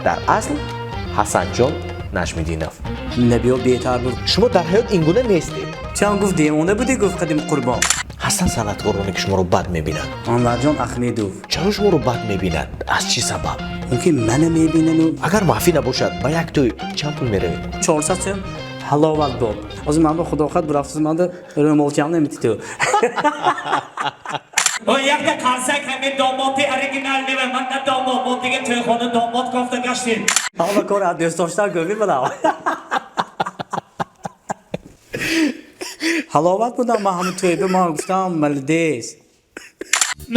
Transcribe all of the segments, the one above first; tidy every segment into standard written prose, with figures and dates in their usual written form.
Дар асл Ҳасанҷон Наҷмиддинов. Набиё беҳтар буд. Шумо дар ҳаёт ин гуна нестед. Чанд гуфт девона будӣ, гуфт қадим қурбон. Ҳастанд санъаткороне, ки шуморо бад мебинанд. Анварҷон Ахмедов. Чаро шуморо бад мебинанд? Аз чӣ сабаб? Мумкин мана мебинану. Агар махфӣ набошад, ба як тӯй чанд пул меравед? 400 сӯм ҳаловат дод. Ҳозир ман ба худохат бурафтиз, манда рӯмолчам наметиту. Якта қарсак ҳамин домоти оригинал мева ман на домод, мо дига тӯйхона домод кофта гаштем. Ҳама кор аз дӯстдоштан гӯви мадам. Ҳаловат будам ман ҳамин тӯйба, ман гуфтам молодец.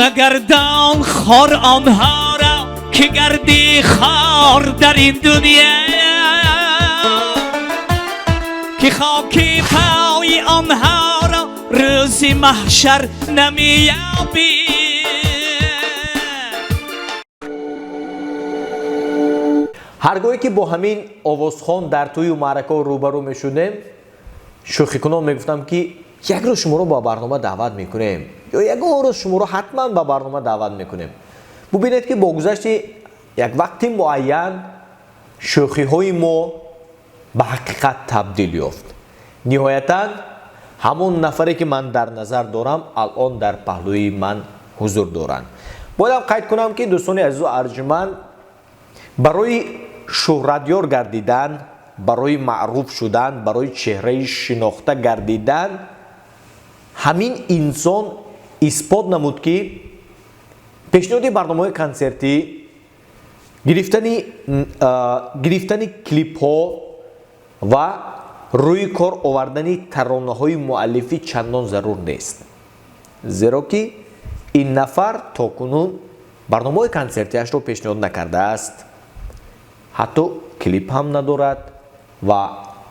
Нагардон хор онҳоро, ки гарди хор дар ин дунё, ки хоки пои онҳоро рӯзи маҳшар намеёбӣ. Ҳар гоҳе ки бо ҳамин овозхон дар тӯю маъракаҳо рӯбарӯ мешудем, шӯхикунон мегуфтам, ки як рӯз шуморо ба барнома даъват мекунем ё ягон рӯз шуморо ҳатман ба барнома даъват мекунем. Бубинед, ки бо гузашти як вақти муайян шӯхиҳои мо ба ҳақиқат табдил ёфт. Ниҳоятан ҳамон нафаре, ки ман дар назар дорам, алон дар паҳлӯи ман ҳузур доранд. Боядам қайд кунам, ки дӯстони азизу арҷуманд, барои шӯҳратёр гардидан, барои маъруф шудан, барои чеҳраи шинохта гардидан ҳамин инсон исбот намуд, ки пешниҳоди барномаҳои консертӣ, гирифтани клипҳо ва рӯи кор овардани таронаҳои муаллифӣ чандон зарур нест, зеро ки ин нафар то кунун барномаҳои консертиашро пешниҳод накардааст, ҳатто клип ҳам надорад ва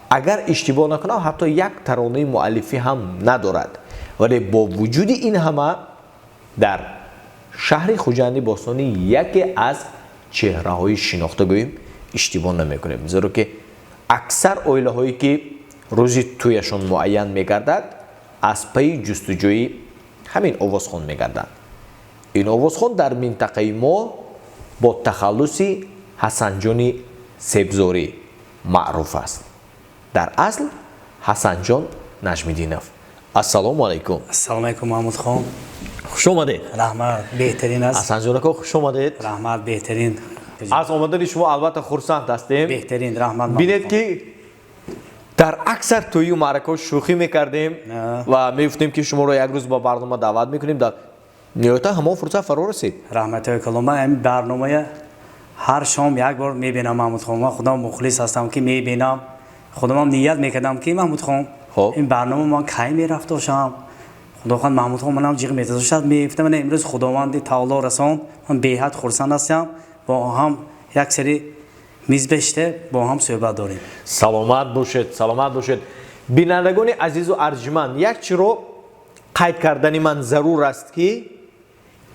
агар иштибоҳ накунам, ҳатто як таронаи муаллифӣ ҳам надорад. Вале бо вуҷуди ин ҳама дар шаҳри Хуҷанди бостонӣ яке аз чеҳраҳои шинохта гӯем, иштибоҳ намекунем, зеро ки аксар оилаҳое, ки рӯзи тӯяшон муайян мегардад, аз пайи ҷустуҷӯи ҳамин овозхон мегарданд. Ин овозхон дар минтақаи мо бо тахаллуси Ҳасанҷони Себзорӣ маъруф аст. Дар асл Ҳасанҷон Наҷмиддинов. Ассалому алайкум. Ассалому алайкум, Маҳмудхон. Хуш омадед. Раҳмат, беҳтарин аст. Ҳасанҷон ако, хуш омадед. Раҳмат, беҳтарин. Аз омадани шумо албатта хурсанд ҳастем. Беҳтарин, раҳмат. Бинед, ки дар аксар тӯю маъракаҳо шӯхӣ мекардем ва мегуфтем, ки шуморо як рӯз ба барнома даъват мекунем. Дар ниҳоятан ҳамон фурсат фаро расид. Раҳматҳои калон. Ман ҳамин барномая ҳар шом як бор мебинам, Маҳмудхон. Ман худам мухлис ҳастам, ки мебинам. Худамам ният мекардам, ки Маҳмудхон, ин барнома ман кай мерафтошам, худохоҳ Маҳмудхон манам ҷиғ метазошад, мегуфтам. Мана имрӯз Худованди таоло расонд, ман беҳад хурсанд ҳастам. Бо ҳам як сари миз беште бо ҳам суҳбат дорем. Саломат бошед, саломат бошед. Бинандагони азизу арҷуманд, як чиро қайд кардани ман зарур аст, ки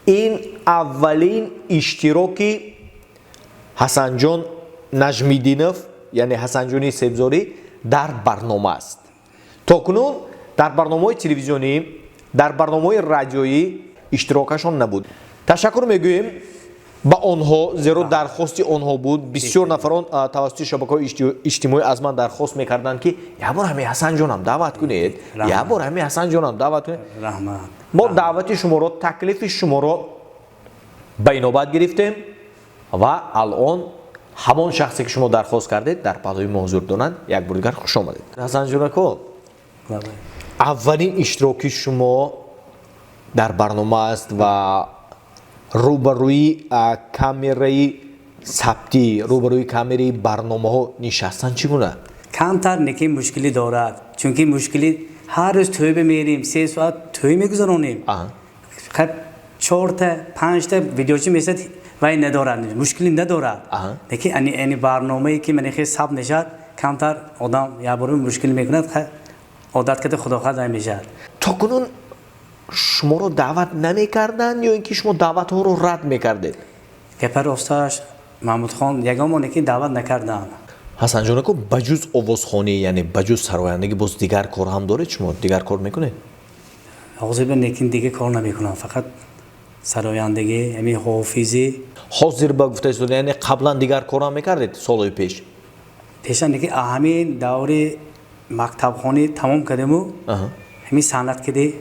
ин аввалин иштироки Ҳасанҷон Наҷмиддинов, яъне Ҳасанҷони Себзорӣ, дар барнома аст. То кунун дар барномаҳои телевизионӣ, дар барномаҳои радиоӣ иштирокашон набуд. Ташаккур мегӯем ба онҳо, зеро дархости онҳо буд. Бисёр нафарон тавассути шабакаҳои иҷтимоӣ аз ман дархост мекарданд, ки як бор ҳамин Ҳасанҷонам даъват кунед, як бор ҳамин Ҳасанҷонам даъват кунед. Раҳмат. Мо даъвати шуморо, таклифи шуморо ба инобат гирифтем ва алон ҳамон шахсе, ки шумо дархост кардед, дар паҳлӯи мо ҳузур доранд. Як бор дигар хуш омадед, Ҳасанҷонако. Аввалин иштироки шумо дар барнома аст ва рӯбарӯи камераи сабтӣ, рӯбарӯи камераи барномаҳо нишастан чӣ гуна? Камтар неки мушкилӣ дорад, чунки мушкилӣ ҳар рӯз тӯй мерем, 3 соат тӯй мегузаронем. Хаб, чорта панҷта видеочи месад, вай надорад, мушкилӣ надорад. Лекин ани барномае, ки ман хел сабт мешавад, камтар одам як бор мушкил мекунад. Одат карда, худохоҳ, вай мешавад. То кунун шуморо даъват намекарданд ё ин ки шумо даъватҳоро рад мекардед? Гапа росташ, Маҳмудхон, ягон бор неки даъват накардам. Ҳасанҷонако, ба ҷуз овозхонӣ, яъне ба ҷуз сарояндагӣ, боз дигар кор ҳам доред? Шумо дигар кор мекунед? Ҳозир ба некин дига кор намекунам, фақат сарояндагӣ, ҳамин ҳофизӣ. Ҳозир ба гуфта истода, яъне қаблан дигар корам мекардед солҳои пеш? Пеша неки, ҳамин даври мактабхонӣ тамом кардему, ҳамин санъат киди,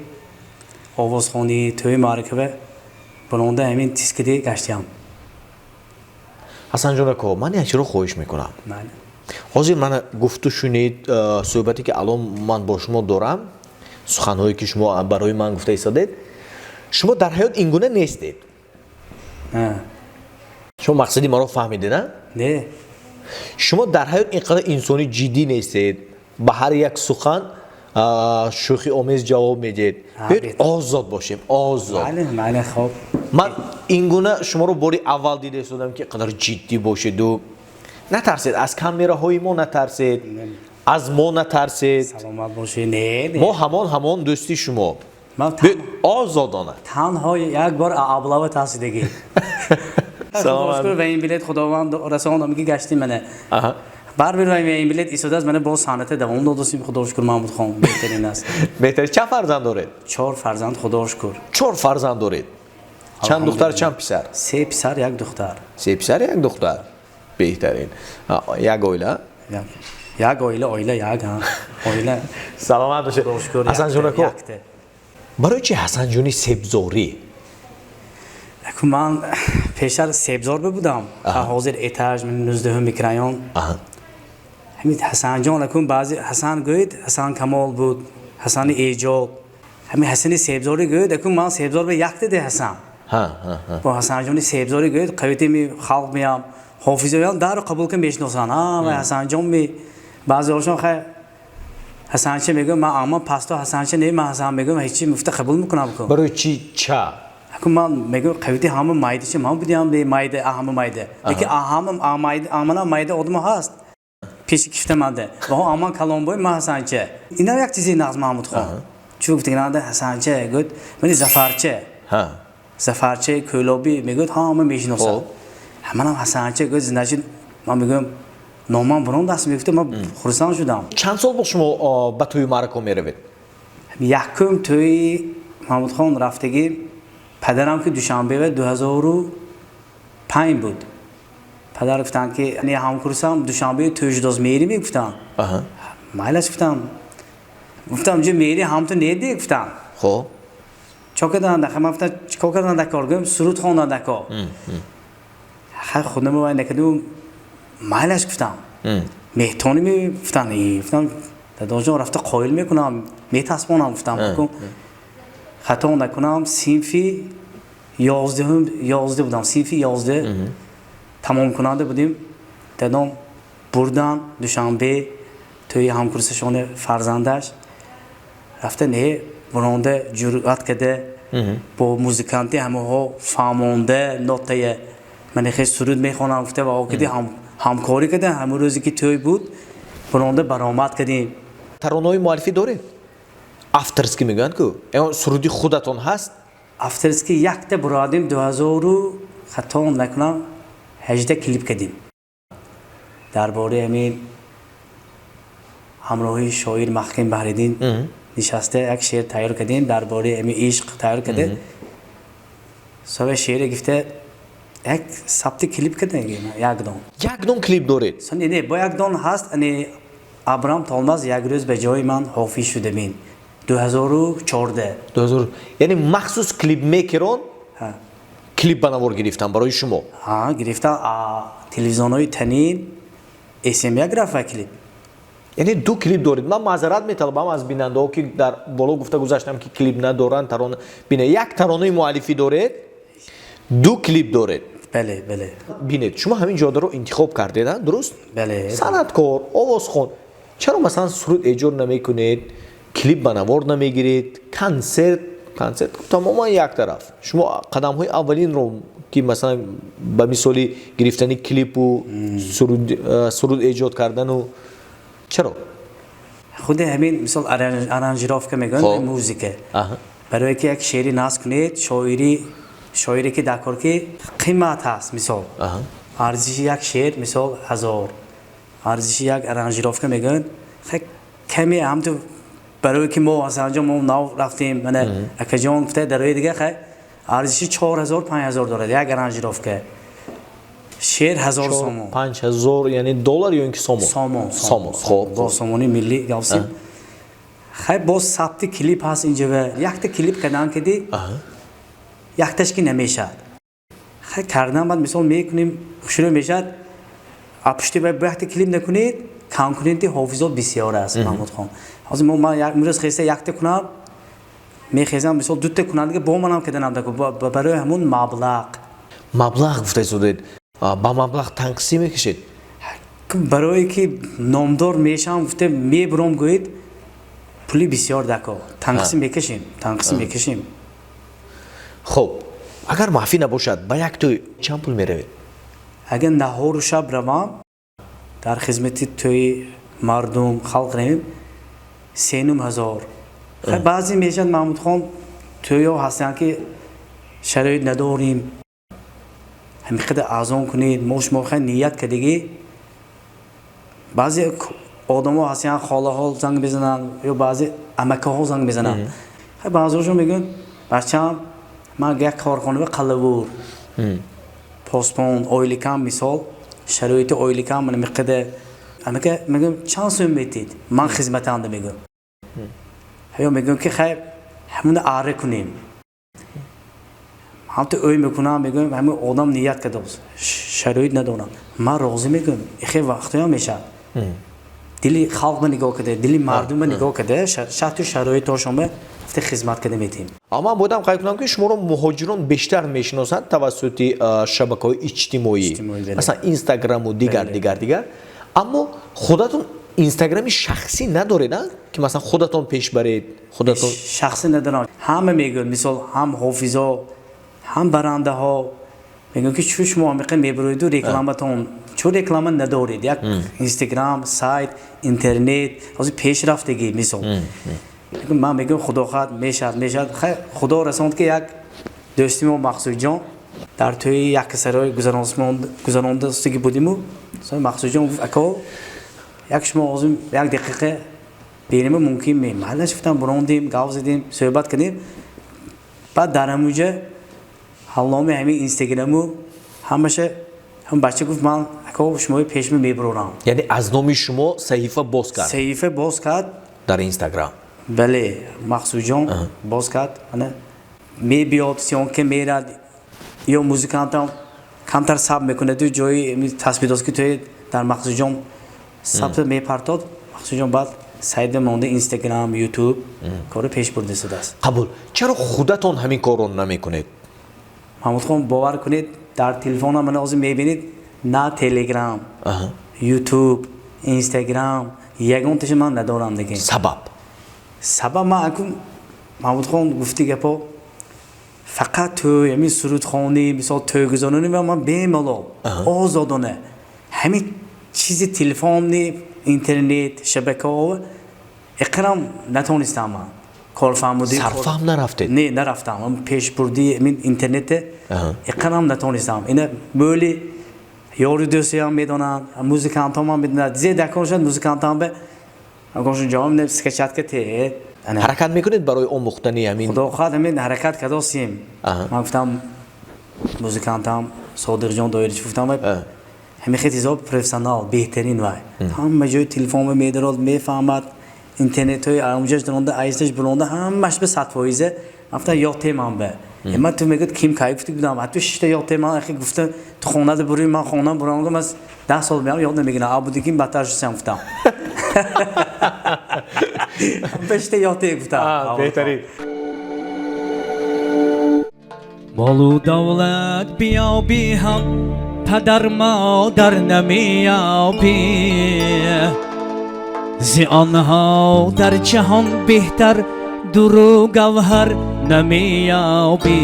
овозхонӣ, тӯи маъракава булонда, ҳамин тиз киди гаштиям. Ҳасанҷон ако, ман як чиро хоҳиш мекунам. Ҳозир мана гуфту шунид, суҳбате ки алон ман бо шумо дорам, суханҳое ки шумо барои ман гуфта истодед, шумо дар ҳаёт ин гуна нестед. Шумо мақсади маро фаҳмидед, а? Не. Шумо дар ҳаёт ин қадар инсони ҷиддӣ нестед, ба ҳар як сухан шӯхиомез ҷавоб медиҳед. Биёед, озод бошем, озод. Майли, хоб. Ман ин гуна шуморо бори аввал дида истодам, ки қадар ҷиддӣ бошеду натарсед, аз камераҳои мо натарсед, аз мо натарсед. Саломат бошед. Не. Мо ҳамон дӯсти шумо. Биёед, озодона. Танҳо як бор аблава тарсидагӣ. Ва ин билет худованд расондам, ки гаштим, мана бар бир ва ин билет истодааст, мана боз санъата давом додастем, худо шукр. Маҳмудхон, беҳтарин аст. Беҳтарин. Чанд фарзанд доред? Чор фарзанд, худо шукр. Чор фарзанд доред. Чанд духтар, чанд писар? Се писар, як духтар. Се писар, як духтар, беҳтарин. Як оила. Як оила, оила, як оила. Саломат бошед, Ҳасанҷон ако. Барои чи Ҳасанҷони Себзорӣ? Ман пештар Себзор будам, ҳозир этаж, 19-ум микрорайон. Ҳамин Ҳасанҷон акун, баъзе Ҳасан гӯед, Ҳасан Камол буд, Ҳасани эҷод, ҳамин Ҳасани Себзорӣ гӯед, акун ман Себзор ба якта де Ҳасан. Бо Ҳасанҷони Себзорӣ гӯед, қавити ми халқ меям, ҳофизоям дару қабул ка мешиносанд. Ва Ҳасанҷон ми баъзеҳошон хай Ҳасанча мегӯям, ман амма пасто Ҳасанча не, ман Ҳасан мегӯям, ҳечи муфта қабул мекунам. Барои чи ча? Акун ман мегӯям, қавити ҳама майдача ман будиам, майда, ҳама майда, лекин ҳама амана майда одама ҳаст пеши кифтаманда ва аман калонбой, ман Ҳасанча. Инам як чизи нағз, Маҳмудхон, чӯ гуфтагинанда Ҳасанча гӯд, мани Зафарча, Зафарча Кӯлобӣ мегӯяд, ҳама мешиносад. Манам Ҳасанча гӯд, значит ман мегӯям, номам бурон даст мегуфта, ман хурсанд шудам. Чанд сол буд шумо ба тӯи маърако меравед? Якум тӯи, Маҳмудхон, рафтагӣ падарам ки Душанбе 2005 буд. Падар гуфтанд, ки ҳамкурсам Душанбе тӯй шудоз, мери мегуфтанд. Майлаш гуфтам. Гуфтам, ҷо мери, ҳамту неди, гуфтам. Хоб. Чо кардан, ман гуфтам, чикор кардан дакор? Гӯям, суруд хондан дакор. Хай, худнамо вай накардем, майлаш гуфтам. Меҳтони мегуфтанд, гуфтам, дадоҷон, рафта қоил мекунам, метаспонам, гуфтам. Хато накунам, синфи 11-ум, 11 будам, синфи 11 тамомкунанда будем. Дадом бурдан Душанбе тӯи ҳамкурсашони фарзандаш. Рафта не буронда, ҷуръат карда, бо музиканти ҳамаҳо фаҳмонда, нотая ман хел суруд мехонам гуфта, ва окиди ҳамкорӣ карда, ҳамон рӯзе ки тӯй буд, буронда баромад кардем. Таронаҳои муаллифӣ доред? Авторский мегӯянд ку, суруди худатон ҳаст? Авторский якта буроадем, дуҳазору, хато накунам, 18 клип кардем дар бораи ҳамин, ҳамроҳии шоир Маҳким Баҳриддин нишаста як шеър тайёр кардем, дар бораи ҳамин ишқ тайёр кардем. Соба шеъре гифта, як сабти клип кардем, як дон. Як дон клип доред? Не, бо як дон ҳаст, Абрам Толмаз, як рӯз ба ҷои ман ҳофиз шуда бин, 2014. Яъне махсус клипмейкерон клип ба навор гирифтан барои шумо? Гирифтан, телевизионҳои танин см як рафт клип. Яъне ду клип доред. Ман маъзарат металабам аз бинандаҳо, ки дар боло гуфта гузаштам, ки клип надоранд. Тарона, бинед, як таронаи муаллифӣ доред, ду клип доред. Бале. Бинед, шумо ҳамин ҷодаро интихоб кардед, дуруст? Бале. Санъаткор, овозхон, чаро масалан суруд эҷод намекунед, клип ба навор намегиред, консерт тамоман як тараф? Шумо қадамҳои аввалинро, ки масалан ба мисоли гирифтани клипу суруд эҷод кардану, чаро? Худи ҳамин мисол аранжировка мегӯянд, музыка, барое ки як шеъри насб кунед, шоири, шоире ки дар кор, ки қимат ҳаст, мисол арзиши як шеър, мисол, 1000, арзиши як аранжировка мегӯянд каме ҳамту, барое ки мо Ҳасанҷон, мо нав рафтем, мана акаҷон гуфта, дарои дига хай арзиши 4000, 5000 дорад як аранжировка. Шеър 1000 сомон. 5000 яъне доллар ё ин ки сомон? Сомон. Сомон. Хоб. Бо сомони миллӣ гавсим. Хай, боз сабти клип ҳаст инҷа, якта клип кардан киди, якташ ки намешад. Хай, кардан баъд мисол мекунем, хушрӯ мешад. А пушти бай якта клип накунед, конкуренти ҳофизот бисёр аст, Маҳмудхон. Ҳозир мо ман имрӯз хеста якта кунам, мехезам, мисол дута кунам, дига бо манам каданам барои ҳамун маблағ. Маблағ гуфта истодед. Ба маблағ танқисӣ мекашед? Барое ки номдор мешавам гуфта мебуром, гӯед, пули бисёр дако, танқисӣ мекашем, танқисӣ мекашем. Хуб, агар мафӣ набошад, ба як тӯй чанд пул меравед? Агар наҳору шаб равам, дар хизмати тӯи мардум, халқ равем, 3500. Баъзе мешавад, Маҳмудхон, тӯё ҳастанд ки шароит надорем, ҳамин қадар азон кунед, мо шумо хай ният кардагӣ. Баъзе одамо ҳастанд, холаҳо занг мезананд ё баъзе амакаҳо занг мезананд. Хай, баъзеҳошон мегӯянд: бачаам, ман як корхона қалавур посбон, ойликам, мисол, шароити ойликам мана миқадар. Амака мегӯям, чанд сум метид, ман хизматанда мегӯям. Ё мегӯям ки хай, ҳамуна арра кунем, ҳамто ӯй мекунам, мегӯям, ҳамин одам ният кардааст, шароит надорам, ман розӣ мегӯям. Ихе вақтоям мешавад, дили халқма нигоҳ карда, дили мардумма нигоҳ карда, шарту шароитошонба гуфта хизмат карда метиҳем. Ман боядам қайд кунам, ки шуморо муҳоҷирон бештар мешиносанд тавассути шабакаҳои иҷтимоӣ, масалан инстаграму дигар, дигар, дигар. Аммо худатон инстаграми шахсӣ надоред, ки масалан худатон пеш баред, худатон? Шахсӣ надорам. Ҳама мегӯянд, мисол, ҳам ҳофизо, ҳам барандаҳо мегӯянд, ки чӯ шумо ҳамиқа мебуроиду рекламатон, чӯ реклама надоред, як инстаграм, сайт, интернет ҳозир пешрафтагӣ, мисол. Ман мегӯям, худо хоҳад, мешавад, мешавад. Хай, худо расонд, ки як дӯсти мо Мақсудҷон дар тӯи яксарои гузарондастагӣ будиму, Мақсудҷон гуфт: ако, як шумо ҳозир як дақиқа берима мумкин ме? Майлаш, гуфтам. Бурондем, гав задем, суҳбат кардем. Баъд дар ҳамуҷа ҳалломи ҳамин инстаграму ҳамаша ҳам бача гуфт: ман, ако, шумои пешма мебурорам. Яъне аз номи шумо саҳифа боз кард? Саҳифа боз кард. Дар инстаграм? Бале, Мақсудҷон боз кард. Ана мебиёд, съёмка мерад, ё музикантам камтар саб мекунаду ҷои тасбидост, ки тӯи дар Мақсудҷон сабта мепартод. Мақсудҷон баъд сайда монда, инстаграм, ютуб корро пеш бурда истодааст. Қабул. Чаро худатон ҳамин корро намекунед? Маҳмудхон, бовар кунед, дар телефонам мана ҳозир мебинед, на телеграм, ютуб, инстаграм, ягонташа ман надорам диге. Сабаб? Сабаб, ман акун, Маҳмудхон, гуфти гапо, фақат тӯй, ҳамин сурудхонӣ, мисол, тӯйгузаронӣ ва ман бемалол, озодона ҳамин чизи телефони, интернет, шабакаҳо иқрам натонистам ман корфаҳмудӣ. Сарфаҳм нарафтед? Не, нарафтам. Пешбурди ҳамин интернете иқрам натонистам. Ина мӯли ёру дӯстиам медонанд, музикантҳом медонанд. Зе дакон шуд, музикантҳам бе агоншон ҷавоб не, скачать ка те. Ҳаракат мекунед барои омӯхтани ҳамин? Худо хоҳад, ҳамин ҳаракат кардосем. Ман гуфтам, музикантам Содиқҷон Доирич, гуфтам, вай ҳамин хел чизо профессионал беҳтарин, вай ҳама ҷои телефон медарод, мефаҳмад, интернетҳои амҷаш даронда, айсташ буронда, ҳамаш ба 100%. Ман гуфтам, ёд темам бе. Ман ту мегӯяд, ким кай гуфти будам, ту шишта ёд теман ахи гуфта, ту хонада бури, ман хона бурам, ман 10 сол меам, ёд намегирам, абудикин бадтар шудсам, гуфтам. Бешта ёд те, гуфтам. Беҳтарин. Молу давлат биёбӣ ҳам, падар модар намеёбӣ. Зи онҳо дар ҷаҳон беҳтар дуру гавҳар намеёбӣ.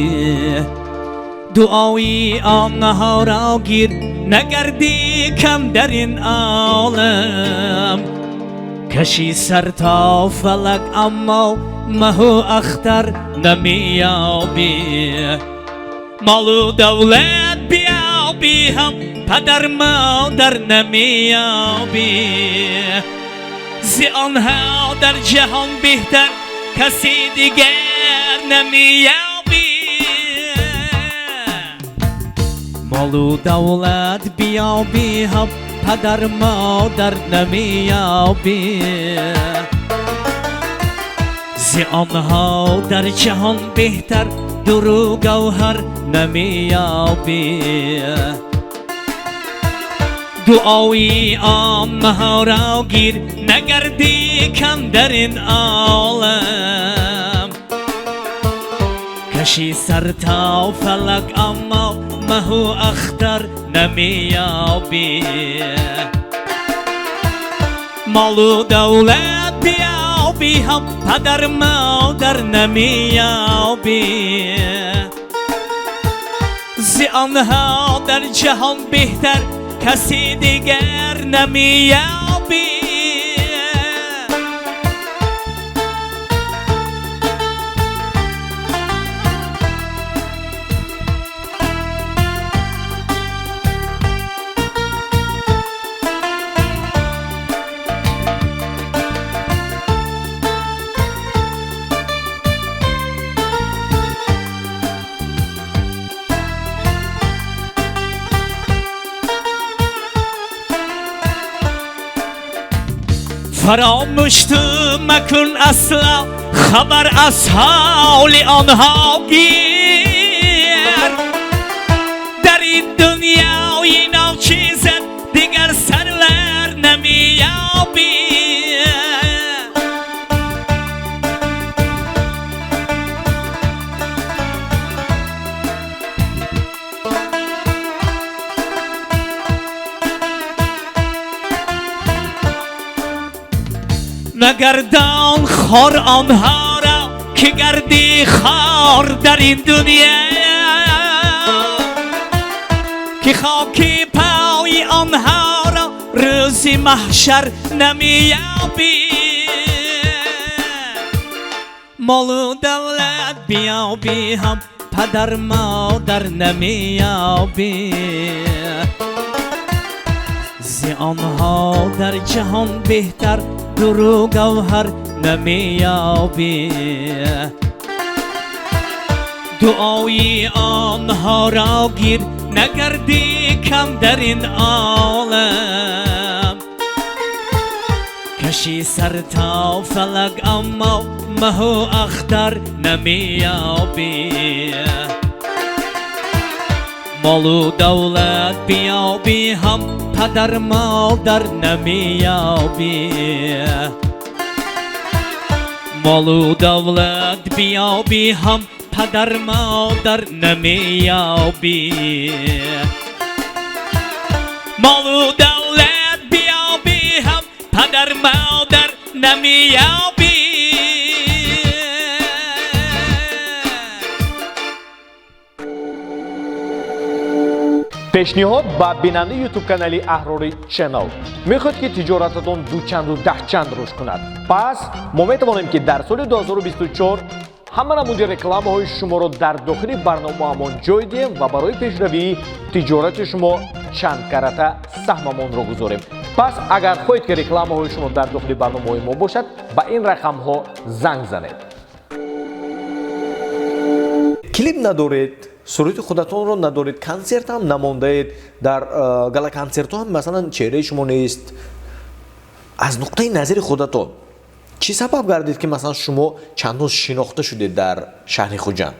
Дуои онҳоро гир, нагардӣ кам дар ин олам. Каши сар то фалак, аммо маҳу ахтар намеёбӣ. Молу давлат биёбӣ ҳам, падар модар намеёбӣ. Зи онҳо дар ҷаҳон беҳтар каси дигар намеёбӣ. Молу давлат биёбӣ ҳам падар модар намеёбӣ. Зи онҳо дар ҷаҳон беҳтар дуру гавҳар намеёбӣ. Дуои онҳоро гир нагардӣ кам дар ин олам. Каши сар то фалак аммо маҳу ахтар намеёбӣ. Молу давлат биёбӣ ҳам падар модар намеёбӣ. Зи онҳо дар ҷаҳон беҳтар каси дигар намеёбӣ. Фаромӯш ту макун асла хабар аз ҳоли онҳо гир. Дар ин дунёи ночизат дигар сарвар намеёбӣ. Нагардон хор онҳоро ки гардӣ хор дар ин дунё, ки хоки пои онҳоро рӯзи маҳшар намеёбӣ. Молу давлат биёбӣ ҳам падар модар намеёбӣ. Зи онҳо дар ҷаҳон беҳтар дуру гавҳар намеёбӣ. Дуои онҳоро гир нагардӣ кам дар ин олам. Каши сар то фалак аммо маҳу ахтар намеёбӣ. Молу давлат биёбӣ ҳам падар модар намеёбӣ. Молу давлат биёбӣ ҳам падар модар намеёбӣ. Молу давлат биёбӣ ҳам падар модар намеёбӣ. Пешниҳод ба бинандаи YouTube канали Аҳрори Channel. Мехоҳед ки тиҷорататон дучанду даҳчанд рушд кунад? Пас мо метавонем ки дар соли 2024 ҳама намуди рекламаҳои шуморо дар дохили барномаамон ҷой диҳем ва барои пешравии тиҷорати шумо чанд карата саҳмамонро гузорем. Пас агар хоҳед ки рекламаҳои шумо дар дохили барномаҳои мо бошад, ба ин рақамҳо занг занед. Клип надоред, сурати худатонро надоред, консерт ҳам намондаед, дар гала-консертҳо ҳам масалан чеҳраи шумо нест. Аз нуқтаи назари худатон чӣ сабаб гардид ки масалан шумо чандон шинохта шудед дар шаҳри Хуҷанд?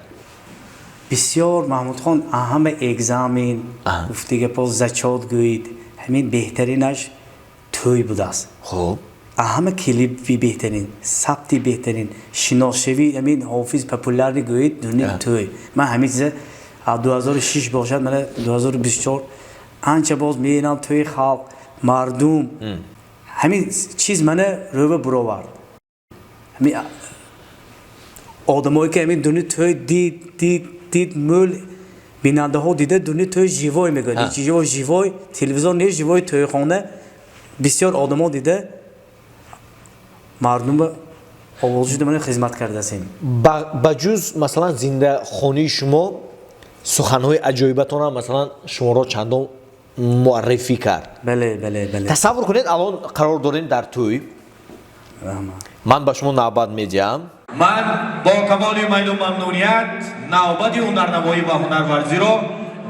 Бисёр Маҳмудхон ҳама экзамен, гуфтига поз зачёт гӯед, ҳамин беҳтаринаш тӯй будааст. Хуб. Ҳама клипи беҳтарин, сабти беҳтарин, шиносшавӣ ҳамин ҳофиз популярни гӯед, дуни тӯй. Ман ҳамин чиза 2006 бошад, мана 2024 анча боз мебинам тӯи халқ, мардум. Ҳамин чиз мана рӯба буровард. Ҳамин одамое ки ҳамин дуни тӯй дид, дид, дид, мӯл бинандаҳо дида дуни тӯй живой мегӯяд. Живой, живой, телевизор нест, живой тӯйхона. Бисёр одамо дида мардумро овоз шуда мана хизмат кардасем. Ба ҷуз масалан зиндахонии шумо суханҳои аҷоибатонам масалан шуморо чандон муаррифӣ кард. Бале, бале, бале. Тасаввур кунед алон қарор дорем дар тӯй. Раҳмат. Ман ба шумо навбат медиҳам. Ман бо камоли майлу мамнуният навбати ҳунарнамоӣ ва ҳунарварзиро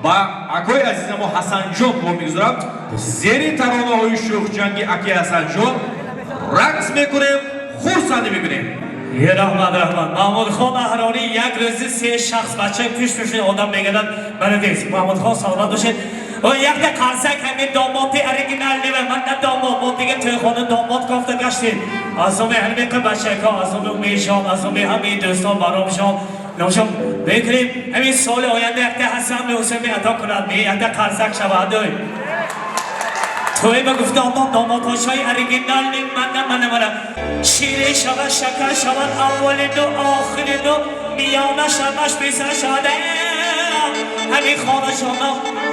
Ба акои азизамо Ҳасанҷон бо мегузорам. Зери таронаҳои шӯхҷанги аки Ҳасанҷон рақс мекунем, хурсандӣ мекунем. Раҳмат, раҳмат. Маҳмудхон Аҳрорӣ як рӯзи се шахс бача пушт пушти одам мегардад. Молодец, Маҳмудхон, саломат бошед. Якта қарсак ҳамин домоти оригинални ва ман на домод, мо дига тӯйхона домод кофта гаштем. Аз уми ҳамиқа бачако, аз уми умедшон, аз уми ҳамин дӯстон баромшон номшон мекунем. Ҳамин соли оянда якта Ҳасан Меҳусен ато кунад, якта қарсак шавад. Тӯй ба гуфта одам домодҳошои оригинални мана мана мана ширин шавад, шакар шавад, аввалину охирину миёна шамаш писар шавад. Ҳамин хонашоно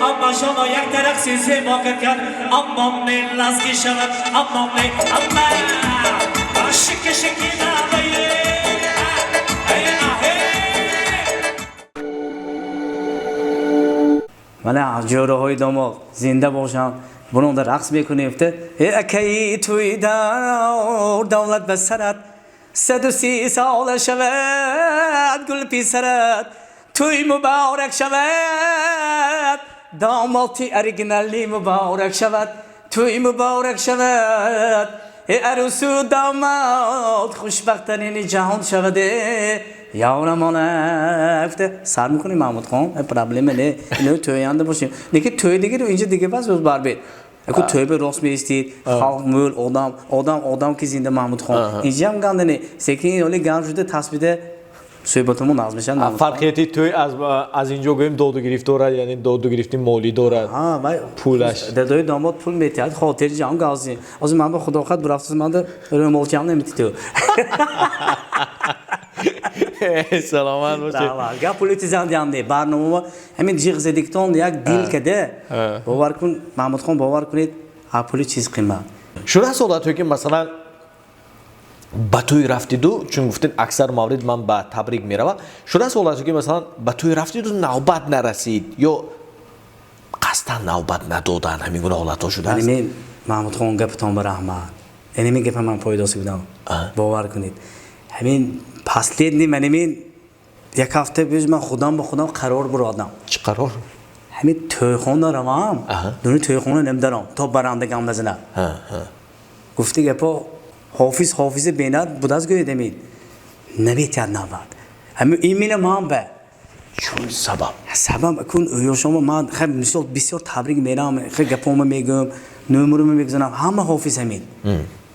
аммашоно якта рақси зебо кард, аммо не лазги шавад, аммо не амма шики шики навае. Мана ҷӯраҳои домод зинда бошанд, бунонда рақс мекунем. Акаи туи дор давлат ба сарат, 130 сола шавад гул писарат, туй муборак шавад, домоди оригиналӣ муборак шавад, туй муборак шавад, арӯсу домод хушбахттарини ҷаҳон шавад. Ёрамона гуфта сар мекунем. Маҳмудхон, проблема не, ино тӯянда бошем. Лекин тӯй дигар инҷа дига бас барбед. Аку тӯй ба рост меистид, халқ мӯл, одам одам одам ки зинда. Маҳмудхон, инҷам ганда не, секин оли ганд шуда тасбида суҳбатамон нағз мешавад. Фарқияти тӯй аз инҷо гӯем доду гирифт дорад, яъне доду гирифти молӣ дорад, пулаш. Дадои домод пул метиҳад, хотири ҷамъ гази. Ҳозир ман ба худохат бурафтаз, манда рӯмолчиам наметиту. Саломат бошед. Гап пули тизан диҳам не, барномамо ҳамин ҷиғ задиктон як дил каде. Бовар кун, Маҳмудхон, бовар кунед, а пули чиз қимат. Шудааст ҳолатҳое ки масалан ба тӯй рафтиду, чун гуфтед аксар маврид ман ба табрик меравам, шудааст ҳолатҳое ки масалан ба тӯй рафтиду навбат нарасид ё қасдан навбат надодан, ҳамин гуна ҳолатҳо шудааст? Маҳмудхон, гапатон ба раҳмат. Энеми гапа ман пойдоси будам, бовар кунед. Ҳамин последний манемин як ҳафта пеш ман худам ба худам қарор буродам. Чӣ қарор? Ҳамин тӯйхона равам, дуни тӯйхона намдарам то баранда гам назанад. Гуфти гапо ҳофиз ҳофизи бенад будааст, гӯед ҳамин наметиҳад навбат. Ҳамин именно ман ба чун сабаб? Сабаб кун ёшома ман хай мисол бисёр табрик мерам, хай гапома мегӯям, нумерума мегузорам, ҳама ҳофиз ҳамин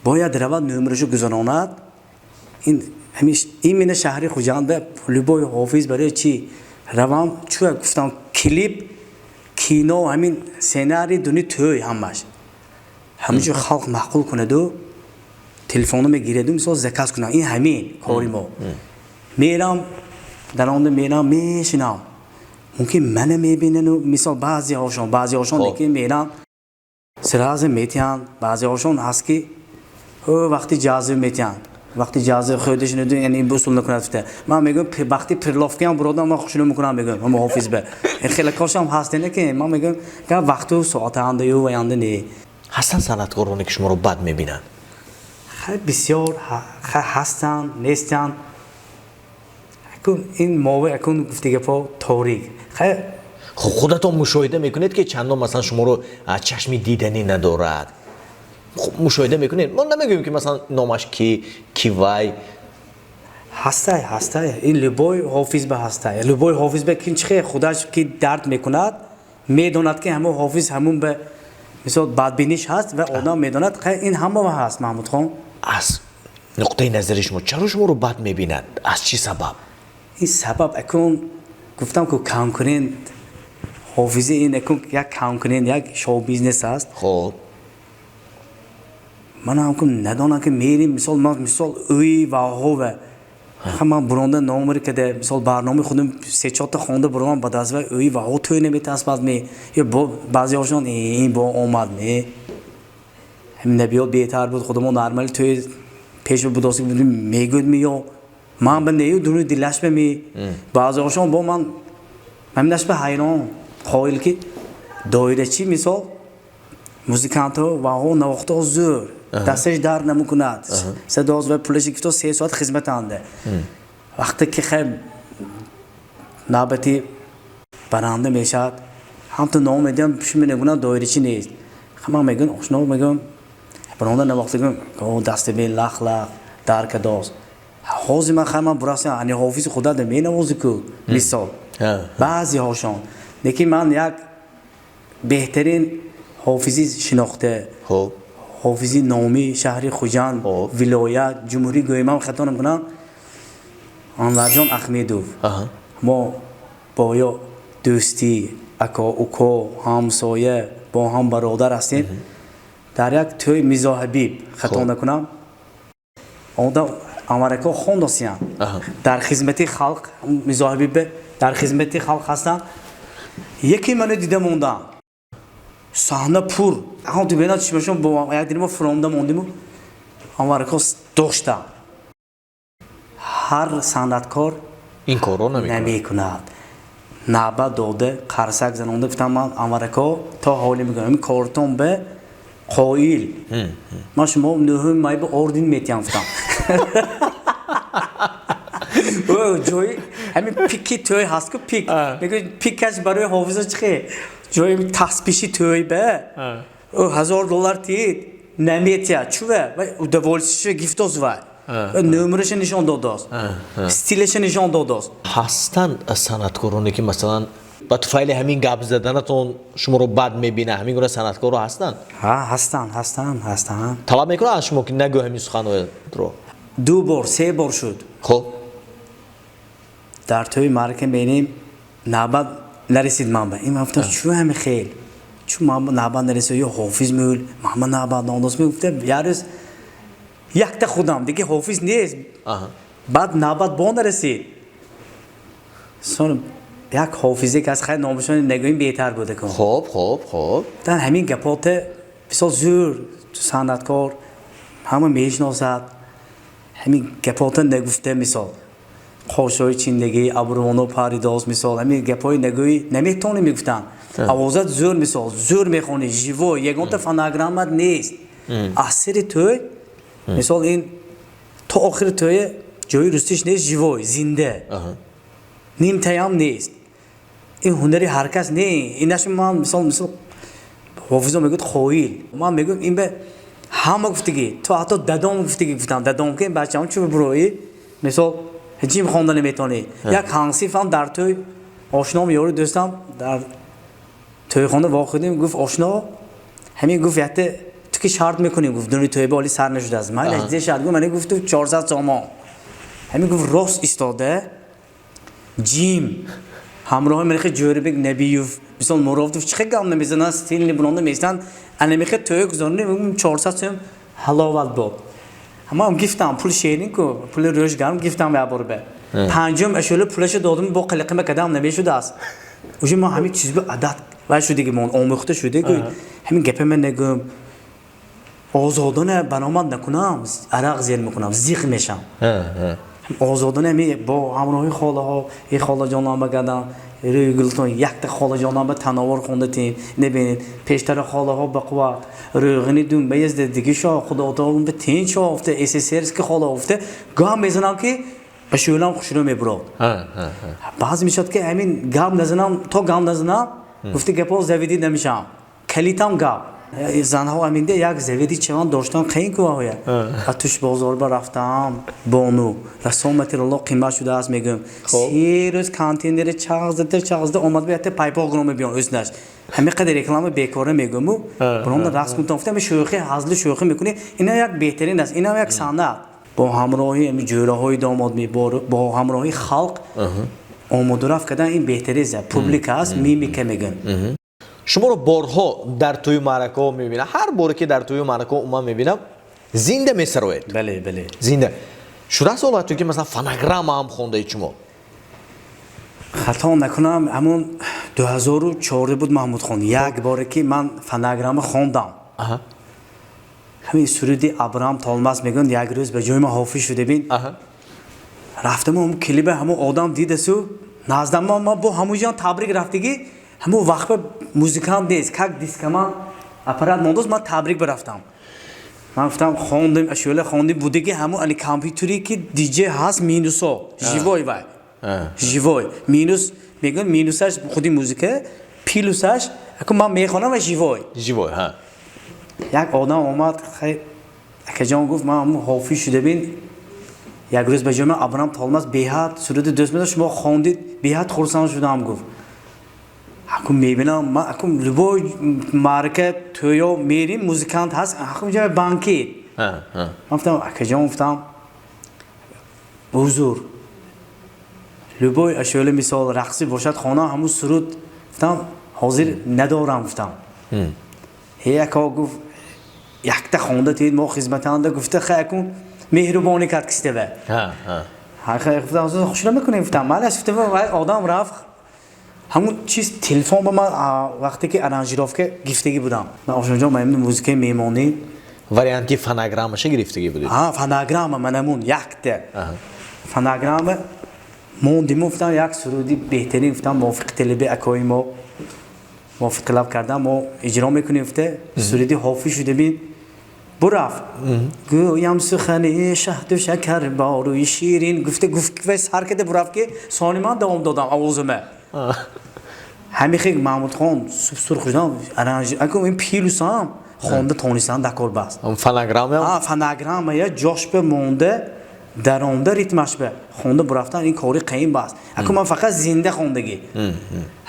бояд равад, нумерашу гузаронад. Ин ҳамин именно шаҳри Хуҷанда любой ҳофиз барои чӣ равам, чӯ гуфтам клип, кино, ҳамин сценарий дуни тӯй ҳамаш ҳаминҷо халқ маъқул кунаду телефоно мегираду мисол заказ кунам. Ин ҳамин кори мо. Мерам дар онда, мерам мешинам, мумкин мана мебинану мисол баъзеҳошон баъзеҳошон лекин мерам сразу метиҳанд. Баъзеҳошон ҳаст ки вақти ҷазб метиҳанд, вақти ҷазб хӯрдашунаду, яъне ин усул накунад фита. Ман мегӯям вақти приловкаам буродам, ман хушнуд мекунам, мегӯям ҳама ҳофиз ба хеле кошам ҳаст, не ки ман мегӯям га вақту соатаандаю ваянда не. Ҳастанд санъаткороне ки шуморо бад мебинанд? Хай бисёр ҳастанд, нестанд. Акун ин мове акун гуфти гапо торик. Хай хуб, худатон мушоҳида мекунед ки чандон масалан шуморо чашми диданӣ надорад? Мушоҳида мекунед? Мо намегӯем ки масалан номаш ки ки вай. Ҳастай, ҳастай, ин любой ҳофиз ба ҳастай, любой ҳофиз ба кин чихе худаш ки дард мекунад, медонад ки ҳамон ҳофиз ҳамун ба мисол бадбиниш ҳаст ва одам медонад, ин ҳама ҳаст, Маҳмудхон. Аз нуқтаи назари шумо чаро шуморо бад мебинад, аз чӣ сабаб? Ин сабаб акун гуфтам ку конкурент ҳофизи ин акун як конкурент, як шоу бизнес аст. Хуб, ман ҳам ку надонам ки мерим мисол ман мисол ӯи ваҳове ман буронда номер каде мисол барномаи худам се чорта хонда бурам ба даст ва ӯи ваҳо тӯй наметаспад ме ё баъзеҳошон ин бо омад ме ҳамин набиёд беҳтар буд, худамон нормали тӯй пеш будоси будем мегӯд ми ё ман ба нею дуни дилаш ба ми баъзеҳошон бо ман ҳаминаш ба ҳайрон қоил ки доирачи мисол музикантҳо ваҳо навохтаҳо зӯр дасташ дард намекунад, садоз ва пулаши гифто 3 соат хизматанда. Вақте ки хай навбати баранда мешавад, Ҳам ту ном медиҳам, шуми нагунам, доирачӣ нест. Ман мегӯям, ошно мегӯям, баронда навохта гӯям, дасти бе лах лах дар кадост. Ҳозир ман хай ман бурастам, ани ҳофизи худат менавозӣ ку, мисол. Баъзеҳошон. Лекин ман як беҳтарин ҳофизи шинохта, ҳофизи номи шаҳри Хуҷанд, вилоят, ҷумҳурӣ гӯям, хато намекунам, Анварҷон Ахмедов. Мо бо ё дӯстӣ, ака уко, ҳамсоя, бо ҳам бародар ҳастем. Дар як тӯй Мирзо Ҳабиб, хато накунам, онда Анварако хондосиянд. Дар хизмати халқ, Мирзо Ҳабиб дар хизмати халқ ҳастанд. Яке маро дида монданд. Саҳна пур. Ҳам ту бинад чишмашон бо як дили мо фуромда мондиму Анварако дошта. Ҳар санъаткор ин корро намекунад. Навбат дода, қарсак занонда гуфтам ман Анварако то ҳоле мегӯям, ҳамин кортон бе қоил. Ман шумо 9 май ба орден метиҳам гуфтам. Ҷои ҳамин пики тӯй ҳаст ку пик. Мегӯяд пикаш барои ҳофиза чӣ хе? Ҷои таспиши тӯй бе. $1000 тид наметиҳад. Чува? Вай удовольствие гифтоз вай. Нумераша нишон додост. Стилаша нишон додост. Ҳастанд санъаткороне ки масалан ба туфайли ҳамин гап заданатон шуморо бад мебинанд, ҳамин гуна санъаткоро ҳастанд? Ҳа, ҳастанд, ҳастанд, ҳастанд. Талаб мекунанд аз шумо ки нагӯ ҳамин суханҳоро? 2 бор, 3 бор шуд. Хуб. Дар тӯи маърака менем, навбат нарасид ман ба. Ин ман гуфтам, чӯ ҳамин хел? Чӯ ман навбат нарасид, ё ҳофиз мӯл, ман ба навбат надост. Мегуфтам, як рӯз якта худам, дига ҳофиз нест. Баъд навбат бо нарасид. Сон як ҳофизе ки аз хай номашон нагӯем беҳтар буда кун. Хуб, хуб, хуб. Дар ҳамин гапоте бисёр зӯр санъаткор ҳама мешиносад. Ҳамин гапоте нагуфта мисол. Қошои чиндагӣ, абрувоно паридоз мисол, ҳамин гапҳои нагӯӣ наметавонӣ мегуфтанд. Овозат зӯр мисол, зӯр мехонӣ, живой, ягонта фонограммат нест. Аз сири тӯй мисол ин то охири тӯе ҷои рустиш нест, живой, зинда. Нимтаям нест. Ин ҳунари ҳар кас не. Инаш ман мисол, мисол ҳофизо мегӯяд қоил. Ман мегӯям ин бе ҳама гуфтагӣ, то ҳатто дадом гуфтагӣ гуфтам, дадом ки бачаам чӯ буроӣ, мисол ҳеҷ хонда наметавонӣ. Як ҳансифам дар тӯй ошном ёри дӯстам дар тӯйхона вохӯрдем, гуфт ошно, ҳамин гуфт якта ту ки шарт мекунӣ, гуфт дуни тӯйба оли сар нашудааст. Ман лаҷзе шарт гуфт, ман гуфт 400 сомон. Ҳамин гуфт рост истода ҷим ҳамроҳи ман хе Ҷӯрабек Набиев, мисол Муровдов чӣ хел гап намезананд, стилни буронда меистанд, ана мехе тӯй гузаронем, 400 сом ҳаловат буд. Ман гифтам пул шерин ку, пули рӯш гарм гифтам як бор бе. Панҷум ашӯла пулаша додум, бо қалиқима кадам намешудааст. Уже ман ҳамин чиз бо адат вай шудиги мон омӯхта шудиги. Ҳамин гапа ман нагӯм. Озодона баромад накунам, арақ зер мекунам, зиқ мешам. Озодона ҳамин бо ҳамроҳи холаҳо, эй холаҷонам ба гадам, рӯи гултон якта холаҷонам ба тановар хонда тим. Небинед, пештара холаҳо ба қувват, рӯғини дум ба езда диги шо, худотон ба тинч шофта, СССР ки хола офта, гап мезанам ки ба шӯлам хушрӯ мебурод. Баъзе мешавад ки ҳамин гап назанам, то гап назанам, гуфти гапҳо завидӣ намешавам. Калитам гап. Занҳо ҳаминде як завидӣ чаван доштан қайн куваҳоя. А туш бозор ба рафтам, бону, расомати роло қимат шудааст мегӯям. 3 рӯз контейнери чағзда чағзда омад ба якта пайпоқ гиром мебиён ӯзнаш. Ҳамин қадар реклама бекора мегӯму, буронда рақс кунтон гуфтам, шӯхӣ, ҳазли шӯхӣ мекунӣ. Ина як беҳтарин аст, ина як санъат. Бо ҳамроҳи ҳамин ҷӯраҳои домод ми, бо ҳамроҳи халқ омодарафт кардан ин беҳтарин аст. Публика аст, мимика мегӯянд. Шуморо борҳо дар тӯю маъракаҳо мебинам. Ҳар боре ки дар тӯю маъракаҳо умуман мебинам, зинда месароед. Бале, бале. Зинда. Шудааст ҳолату ки масалан фонограмма ҳам хондаед шумо? Хато накунам, ҳамон 2004 буд Маҳмудхон. Як боре ки ман фонограмма хондам. Ҳамин суруди Абрам Толмас мегӯянд, як рӯз ба ҷои ман ҳофиз шуда бин. Рафтам ҳамон клипа ҳамон одам дидасу наздам ман бо ҳамон ҷон табрик рафтагӣ, ҳамон вақт ба музикант нест, как дискаман аппарат мондост, ман табрик барафтам. Ман гуфтам хондем, ашӯла хондем, будиги ҳамон ани компютери ки диҷей ҳаст минусо, живой вай. Живой. Минус мегӯянд минусаш худи музика, Плюсаш аку ман мехонам ва живой. Живой, ҳа. Як одам омад, хай, акаҷон, гуфт, ман ҳамун ҳофиз шуда бин, як рӯз ба ҷои ман Абрам Толмаз беҳад суруди дӯст медошт, шумо хондид, беҳад хурсанд шудам, гуфт. Аку мебинам, ман аку любой маърака, тӯё мерим, музыкант ҳаст, аку ҷа банкет. Ман гуфтам, акаҷон, гуфтам, узур, любой ашӯла, мисол, рақсӣ бошад, хона ҳамун суруд, гуфтам, ҳозир надорам, гуфтам. Ҳе, ака, гуфт, якта хонда тиед, мо хизматанда, гуфта, хай, акун меҳрубонӣ кард кистева. Гуфтам, хушра мекунем, гуфтам, малаш, гуфта, вай одам рафт. Ҳамун чиз телефон ба ман, вақте ки аранжировка гирифтагӣ будам, ман, Ошонҷон, ман музикаи меҳмонӣ. Варианти фонограммаша гирифтагӣ будед? Ҳа, фонограмма, манамун якта фонограмма мондиму, гуфтам, як суруди беҳтарин, гуфтам, мувофиқи талаби акои мо, мувофиқ талаб кардам, мо иҷро мекунем, гуфта, суруди ҳофиз шуда бин бурафт. Гӯям сухани шаҳду шакар борӯи ширин, гуфта, гуфт, вай сар карда бурафт, ки сони ман давом додам овозума. Ҳамихи Маҳмудхон сурх шудам, аранж ин плюсам хонда тонистан дакор баст. Фонограмма. Фонограммая ҷошба монда, даромда, ритмашба хонда бурафтан, ин кори қаим баст. Аку ман фақат зинда хондагӣ,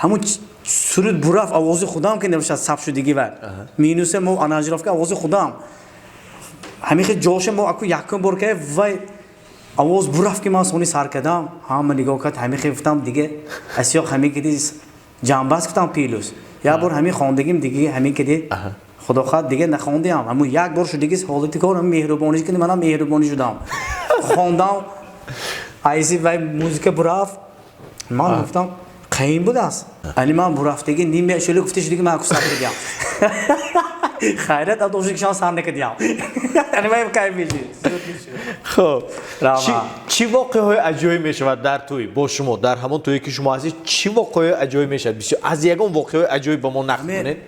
ҳамун суруд бурафт, овози худам ки набошад, сабт шудагӣ ва минусе мо аранжировка овози худам, ҳамихи ҷоша мо аку якум бор ка вай овоз бурафт, ки ман сони сар кардам, ҳама нигоҳ кард. Ҳамихи, гуфтам, диге асёқ ҳамин киди ҷамбаст, гуфтам, плюс як бор ҳамин хондагим, диге ҳамин киди, худо хоҳад, диге нахондиам. Ҳамун як бор шудиги ҳолати кор, меҳрубонӣ кини, манам меҳрубонӣ шудам, хондам, айзи вай музика бурафт. Ман гуфтам, қаим будааст, ани ман бурафтаги ниме шули, гуфта шудиги, ман аку сар кардиам, хайрат адошикшон сар накардиам, ани ман кайф мешид. Хуб, чӣ воқеаҳои аҷоиб мешавад дар тӯй бо шумо? Дар ҳамон тӯе ки шумо ҳастед, чӣ воқеаҳои аҷоиб мешавад? Бисёр аз ягон воқеаҳои аҷоиб ба мо нақл кунед.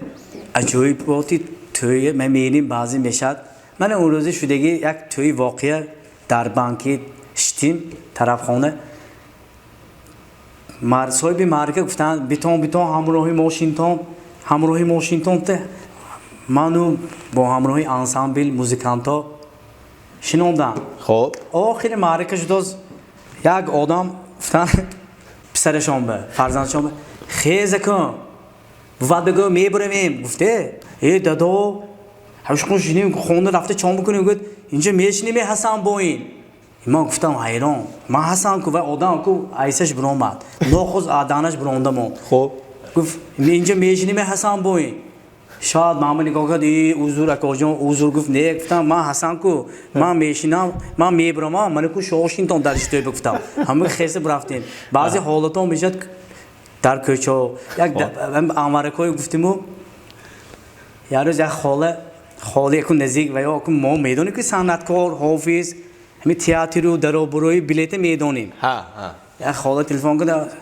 Аҷоиботи тӯй ман мебинем, баъзе мешавад. Ман он рӯзи шудагӣ як тӯи воқеа, дар банкет шитим, тарафхона, соҳиби маърака гуфтанд, битон, битон, ҳамроҳи мошинтон, ҳамроҳи мошинтон. Ману бо ҳамроҳи ансамбл музикантҳо шинондам. Охири маърака шудоз, як одам гуфтанд писарашон ба фарзандашон ба, хеза кун, бувад, бигӯ, мебуравем, гуфте. Э, дадо, ҳашқун шинем, хона рафта чон бикунем, гуфт, инҷа мешинем, Ҳасан бо ин. Ман гуфтам, ҳайрон, ман ҳасан ку, вай одам ку айсаш биромад, нохуз аданаш биронда монд. Гуфт, инҷа мешинем, Ҳасан бо ин. Шояд мама нигоҳ кард, и узур, акоҷон, узур, гуфт. Не, гуфтам, ман ҳасан ку, ман мешинам, ман мебиромам, мана ку шошинтон дар иштои, гуфтам. Ҳама хеса бирафтем. Баъзе ҳолатҳо мешавад дар кӯчаҳо. Як анваракҳое гуфтиму, як рӯз як хола, хола яку наздик ва ё мо медонем, ки санъаткор, ҳофиз, ҳамин театру даробурои билета медонем. Як хола телефон кард: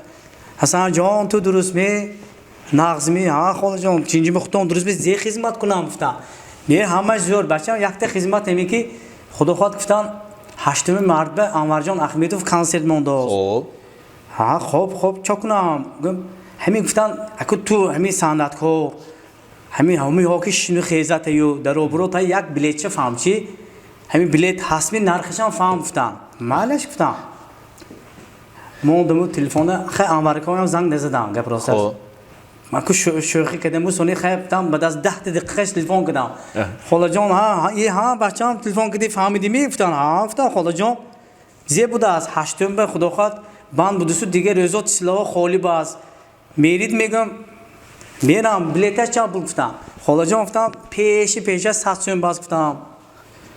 «Ҳасанҷон, ту дурустме, нағзми?» «Ҳа, холаҷон, чинҷими худтон дурустме? Зе хизмат кунам?» гуфтам. «Не, ҳамаш зӯр, бачам, якта хизмат ҳамин ки, худо хоҳад, — гуфтам, — 8-уми март ба Анварҷон Ахмедов консерт мондааст.» «Ҳа, хоб, хоб, чо кунам?» Ҳамин, гуфтан, аку ту ҳамин санъаткор, ҳамин ҳамиҳо ки шину хезатаю даробуро та як билетча фаҳм, чи ҳамин билет ҳастми, нархашам фаҳм, гуфтам. «Майлаш», гуфтам. Мондаму телефона, хай, анваракоям занг назадам, гап рост аст. Ман ку шӯхӣ кардаму, сони, хай, гуфтам, баъд аз 10 дақиқаш телефон кардам: «Холаҷон, ҳа, ҳа, бачам, телефон кардӣ, фаҳмидимӣ?» Гуфтан. «Ҳа», гуфтам, «холаҷон, зе будааст, 8-ум ба, худо хоҳад, банд будусу, дигар рӯзо числоҳо холӣ бааст, мерид?» Мегӯям, мерам, билеташ чанд пул?» Гуфтам. «Холаҷон, — гуфтам, — пеши пеша 100 сӯм бас», гуфтам,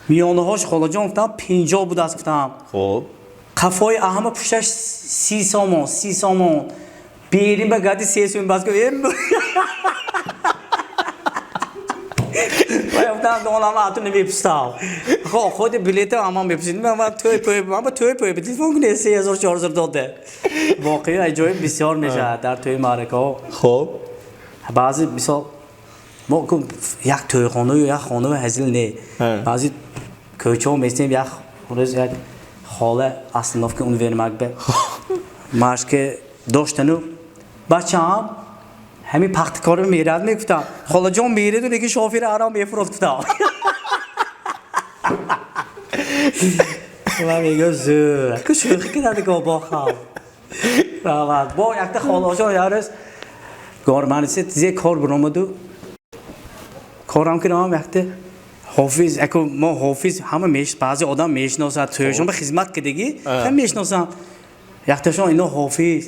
«миёнаҳош, холаҷон, — гуфтам, — 50 будааст», гуфтам. «Қафои аҳама пушташ 30 сомон, 30 сомон, берим ба гади 3 сӯм бас», гуфт. Гуфтам, донам, ату намепустам, худи билета ама мепусид, ман тӯй пӯй, ман тӯй пӯй телефон кунед, 3000, 4000 дода. Воқеа аҷоиб бисёр мешавад дар тӯи маъракаҳо. Баъзе, мисол, мо як тӯйхонаю як хонаю ҳазил не, баъзе кӯчаҳо местем. Як рӯз як хола остановка универмаг ба машке доштану, бачаам, Ҳамин пахтикоро мерад мегуфтам. Холаҷон мереду лекин шофери арам мефурод гуфтам. Ва мегӯ зӯр. Ку шӯхӣ карданд ко бо халқ. Раҳмат. Бо якта холаҷон ярӯз горманисе зе кор биромаду корам кардам якта ҳофиз аку мо ҳофиз ҳама меш баъзе одам мешиносад тӯяшон ба хизмат кардагӣ ҳам мешиносанд. Якташон ино ҳофиз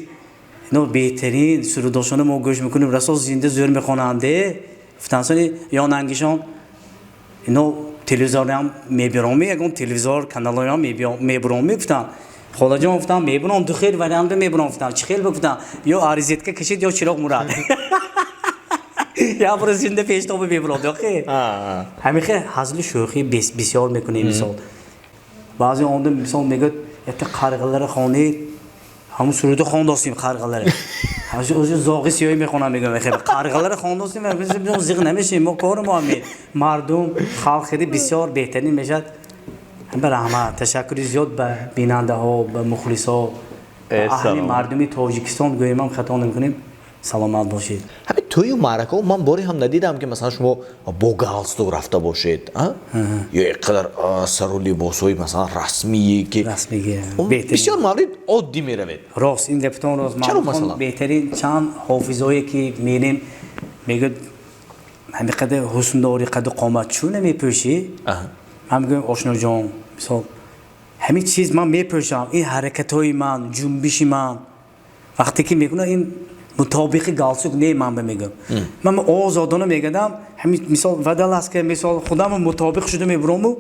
ино беҳтарин сурудошоно мо гӯш мекунем расо зинда зӯр мехонанде гуфтансони ёнангишон ино телевизорам мебироми ягон телевизор каналоям мебироми гуфтанд. Холаҷон гуфтам мебиром ду хел вариант мебиром гуфтам чӣ хел гуфтам ё аризетка кашид ё чироқ мурад. Я бора зинда пештоба мебирод охе. Ҳамин хел ҳазлу шӯхӣ бисёр мекунем мисол. Баъзе онда мисол мегӯяд якта қарғалара хонед ҳамун суруду хондосем қарғалара. Ҳамун зоғи сиёҳӣ мехонам мегӯям хел қарғалара хондосем зиқ намешем мо кори мо ҳамин мардум халқ хеле бисёр беҳтарин мешавад. Ба раҳмат ташаккури зиёд ба бинандаҳо ба мухлисҳо ба аҳли мардуми Тоҷикистон гӯем хато намекунем. Саломат бошед. Ҳамин тӯю маъракаҳо ман боре ҳам надидам ки масалан шумо бо галстук рафта бошед ё ин қадар сару либосҳои масалан расмие ки бисёр маврид оддӣ меравед. Рост ин гапитон рост. Чаро масалан? Беҳтарин чанд ҳофизое ки мерем мегӯяд ҳамин қадар ҳусн дорӣ қаду қомат чӯ намепӯшӣ? Ман мегӯям ошноҷон мисол ҳамин чиз ман мепӯшам ин ҳаракатҳои ман ҷунбиши ман вақте ки мекунам ин мутобиқи галстук не ман ба мегӯям. Ман озодона мегӯям ҳамин мисол водолазка мисол худам мутобиқ шуда мебурому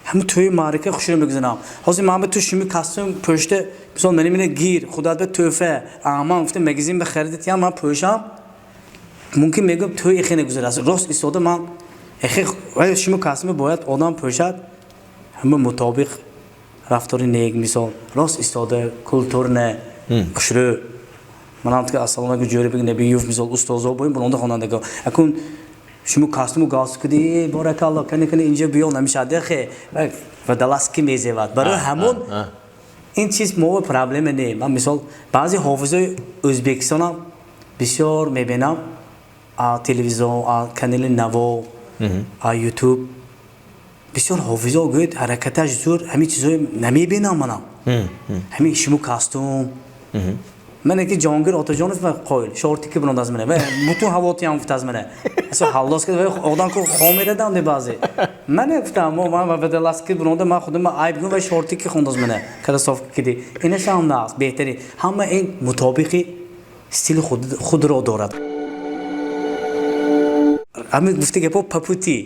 ҳамин тӯи маърака хушро мегузарам. Ҳозир ман ба ту шуми костюм пӯшта мисол мани мина гир худат ба тӯҳфа ман гуфтам магазин ба харидат ям ман пӯшам мумкин мегӯям тӯи эхе нагузарад. Рост истода ман эхе шуми костюме бояд одам пӯшад ҳама мутобиқ рафтори нек мисол рост истода культурне хушрӯ. Манам ки ассалому алайкум Ҷӯрабек Набиев мисол устозо боем буронда хонандагон. Акун шумо костюму галстук куди баракалло кани кани инҷо биё намешад эхе водолазки мезевад. Барои ҳамон ин чиз мо проблема не. Ман мисол баъзе ҳофизои Ӯзбекистонам бисёр мебинам а телевизион, а канали Наво, а Ютуб бисёр ҳофизо гӯяд ҳаракаташ зур ҳамин чизҳое намебинам манам. Ҳамин шумо костюм ман ки Ҷонгир Отаҷонов қоил шортики биронд аз мана ва бутун ҳавотиям гуфт аз мана. Асо ҳаллос кард ва одам ку хом мерадам де баъзе. Ман гуфтам мо ман водолазки биронда ман худам айб гум ва шортики хонд аз мана. Кроссовки киди. Инашам наст беҳтарин. Ҳама ин мутобиқи стили худро дорад. Ҳамин гуфта гапо папути.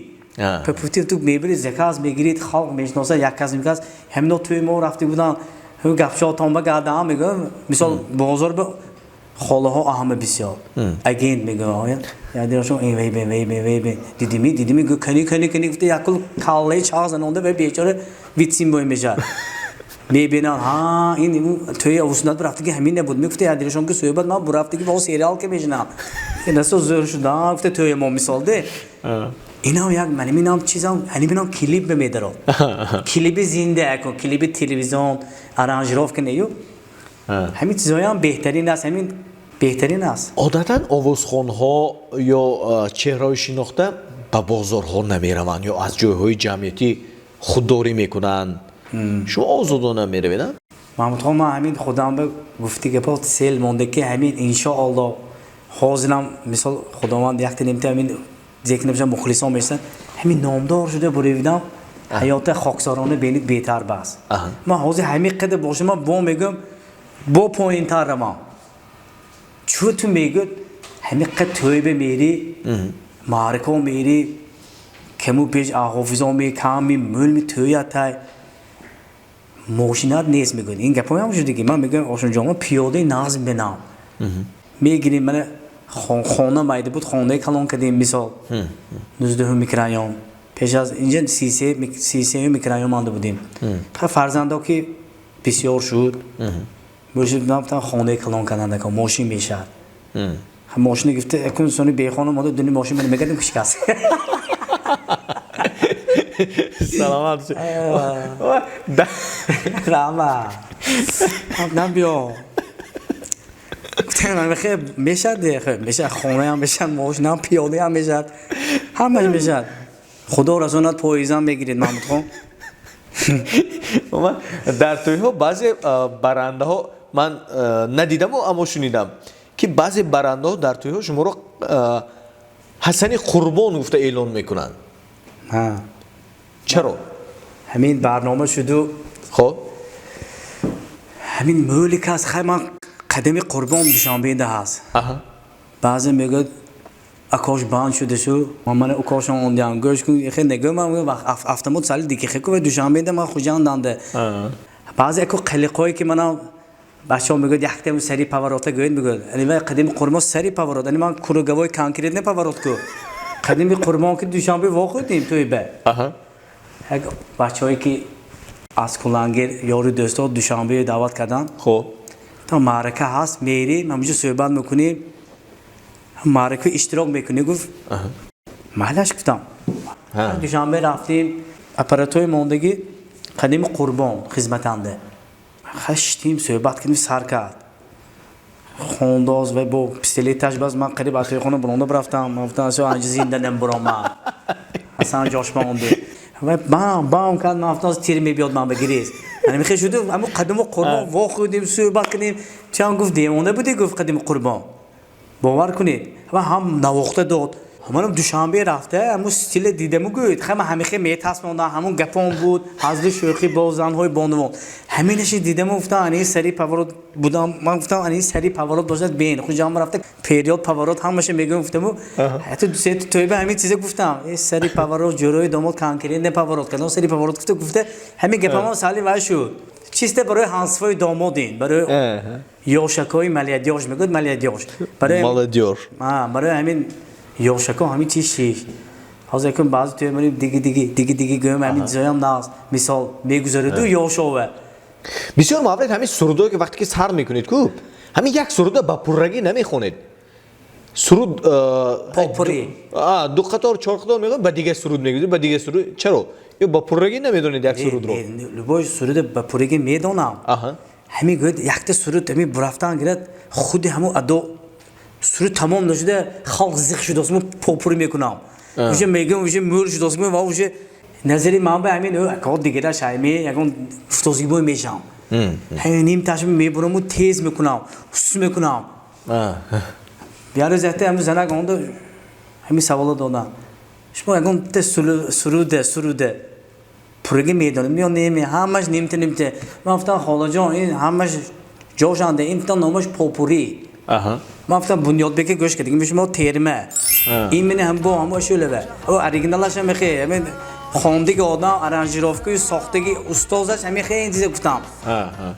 Папути ту мебири заказ мегирид халқ мешиносад як кас мекас ҳамино тӯи мо рафта буданд гапшотон ба гадаам мегӯям мисол бозор ба холаҳо аҳама бисёр агент мегӯям ядирашон ин вей бен вей бен вей бен дидими дидими гӯ кани кани кани гуфта якул каллаи чағ занонда ва бечора витсин бой мешавад. Мебинанд ҳа ин тӯи авусунат бурафтаги ҳамин набуд мегуфта ядирашон ки суҳбат ман бурафтаги бо сериал ки мешинам расо зӯр шудам гуфта тӯи мо мисол де инам як маниминам чизам ҳанибинам клип мемедарод. Клипи зинда акун клипи телевизион аранжировка нею ҳамин чизоям беҳтарин аст ҳамин беҳтарин аст. Одатан овозхонҳо ё чеҳраҳои шинохта ба бозорҳо намераванд ё аз ҷойҳои ҷамъиятӣ худдорӣ мекунанд. Шумо озодона меравед? Маҳмудхон ман ҳамин худам ба гуфти гапо сел монда ки ҳамин иншоалло ҳозирам мисол худованд якта немта ҳамин зекр набошам мухлисон мешаванд ҳамин номдор шуда буривидам ҳаёта хоксорона бенид беҳтар бас. Ман ҳозир ҳамин қадар бошам ман бо мегӯям бо поинтар равам. Чӯ ту мегӯяд ҳамин қад тӯйба мерӣ маъракао мерӣ каму пеш ҳофизо ме ками мӯлми тӯятай мошинат нест мегӯяд. Ин гапоям шудиги ман мегӯям ошонҷон ман пиёдаи нағз бинам. Мегирем мана хона майда буд хонаи калон кардем мисол 19 микрорайон пеш аз инҷа 33 микрорайон монда будем. Фарзандо ки бисёр шуд мошин хонаи калон кардан мошин мешавад. Мошина гирифта якун сони бехона монда дуни мошин мегардем кишкас. Саломат. Раҳмат. Нам биё. Гуфтам, хе мешад, хе мешад, хонаам мешад, мошинам, пиёдаам мешад, ҳамаш мешад. Худо расонад, поизам мегиред, Маҳмудхон. Дар тӯйҳо баъзе барандаҳо, ман надидаму, аммо шунидам, ки баъзе барандаҳо дар тӯйҳо шуморо Ҳасани Қурбон гуфта эълон мекунанд. Чаро? Ҳамин барнома шуду. Хоб. Ҳамин мӯлик аст. Хай, ман Қадами Қурбон Душанбеда ҳаст. Баъзе мегӯяд, акош банд шудашу, ман укошон ондиам, гӯш кун, хе негӯ, ман автомат сали дикихе ку Душанбеда, ман Хуҷанданда. Баъзе аку қалиқҳое ки манам бачаҳо мегӯяд, яктему сари поворота гӯед, мегӯяд, ани вай Қадими Қурбон сари поворот, ани ман круговой конкретный поворот ку. Қадими Қурбон ки Душанбе вохӯрдем тӯйба. Як бачаҳое ки аз Кулангир, ёру дӯстҳо Душанбе даъват карданд. Хоб. То маърака ҳаст, мерем, ҳаминҷо суҳбат мекунем, маърака иштирок мекунӣ, гуфт. Майлаш, гуфтам. Душанбе рафтем, аппаратҳои мондагӣ Қадими Қурбон хизматанда хаштим, суҳбат кардем, сар кард, хондоз ва бо пистолеташ. Баз ман қариб аз тӯйхона буронда рафтам. Ман гуфтам, анҷа зинда намебуром, ман Ҳасан ҷошма онду ва бам бам кард. Ман гуфтам, тир мебиёд, ман ба гириз мехе шуду. Ҳамун Қадиму Қурбон вохӯрдем, суҳбат кардем. Чанд гуфт, девона будӣ, гуфт, Қадими Қурбон, бовар кунед, ва ҳам навохта дод. Манам Душанбе рафта, ҳамун стиле дидаму, гӯед, хама ҳамихе метаспондам, ҳамун гапон буд, ҳазли шӯхӣ бо занҳои бонувон, ҳаминаши дидаму, гуфтам, ани сари поворот будам, ман гуфтам, ани сари поворот бошад, бен Хуҷам рафта, период поворот ҳамаша мегӯям, гуфтаму, ҳатто дусе тӯйба ҳамин чиза гуфтам, сари поворот ҷӯрои домод конкретный поворот кардам, сари поворот гуфта гуфта, ҳамин гапамон сали вай шуд. Чисто барои ҳамсифои домодин, барои ёшакҳои молодёжь мегӯяд, молодёжь. Молодёжь. Барои ҳамин ёшако ҳамин чиз шиш. Ҳозир якум баъзе тӯй мерем, диги диги диги диги гӯям, ҳамин чизоям наст, мисол мегузараду ёшова. Бисёр маврид ҳамин сурудое ки вақте ки сар мекунед ку, ҳамин як суруда ба пуррагӣ намехонед. Суруд Попурӣ. Ду қатор, чор қатор мехонед, ба дигар суруд мегузаред, ба дигар суруд. Чаро ё ба пуррагӣ намедонед як сурудро? Любой суруда ба пуррагӣ медонам. Ҳамин гӯяд, якта суруд ҳамин бурафтан гирад, худи ҳамун адо суруд тамом нашуда, халқ зиқ шудааст, мо попурӣ мекунам, уже мегӯям, уже мӯр шудааст ва уже назари ман ба ҳамин ако дигараш ҳами ягон уфтозгибой мешавам, ҳамин нимташ мебураму, тез мекунам, ҳус мекунам. Як рӯз якта ҳамин занак онда ҳамин саволо додам: шумо ягон та суруде пуррагӣ медонед ё неме? Ҳамаш нимта нимта. Ман гуфтам, холаҷон, ин ҳамаш ҷошанда, ин гуфтам, номаш попурӣ. Ман гуфтам, Бунёдбеке гӯш кардем, шумо терма ин мени ҳам бо ҳамо шулава оригиналаш ҳамихе, ҳамин хондиги одам, аранжировкаи сохтаги устозаш ҳамихе, ин чиза гуфтам.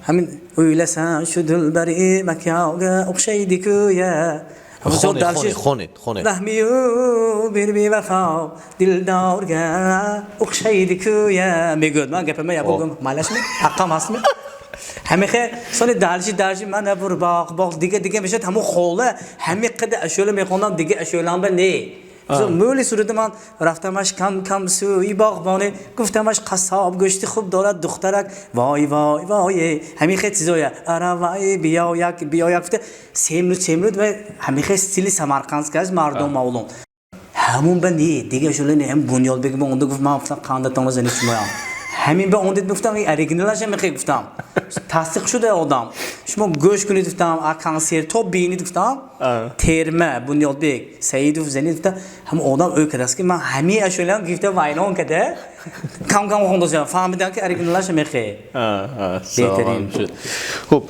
Ҳамин o'ylasam, shu dilbari makonga o'xshaydi-ku ya. Хонед, хонед, хонед. Rahmiyu bir bevafo dildorga o'xshaydi-ku ya, мегӯяд. Ман гапама ябо гум, майлашми, ҳаққам ҳастми? Ҳамихе соли дальше дальше мана бур боғ боғ дига дига мешад. Ҳамун хола ҳами қадар ашӯла мехондам, дига ашӯламба не. Мӯли суруди ман рафтамаш кам кам сӯи боғбоне, гуфтамаш, қассоб гӯшти хуб дорад, духтарак, вой вой вой, ҳамихе чизоя, ара вай, биё як, биё як, гуфта, 3 минут, 3 минут ва ҳамихе стили самарқандскаш мардум мавлон ҳамун ба не, дига ашӯла не. Ҳам Бунёдбек ба онда гуфт, ман гуфтам, қандатонро зани шумоям, ҳамин ба он дид, гуфтам, оригиналаш ҳамихе, гуфтам, тасдиқ шуда одам, шумо гӯш кунед, гуфтам, а консертҳо бинед, гуфтам, терма Бунёдбек Саидов занид, гуфтам, ҳам одам ӯ кардааст, ки ман ҳамин ашӯлаам гирифта, вайрон карда, кам кам хондасиям, фаҳмидам, ки оригиналаш ҳамихе беҳтарин. Хуб,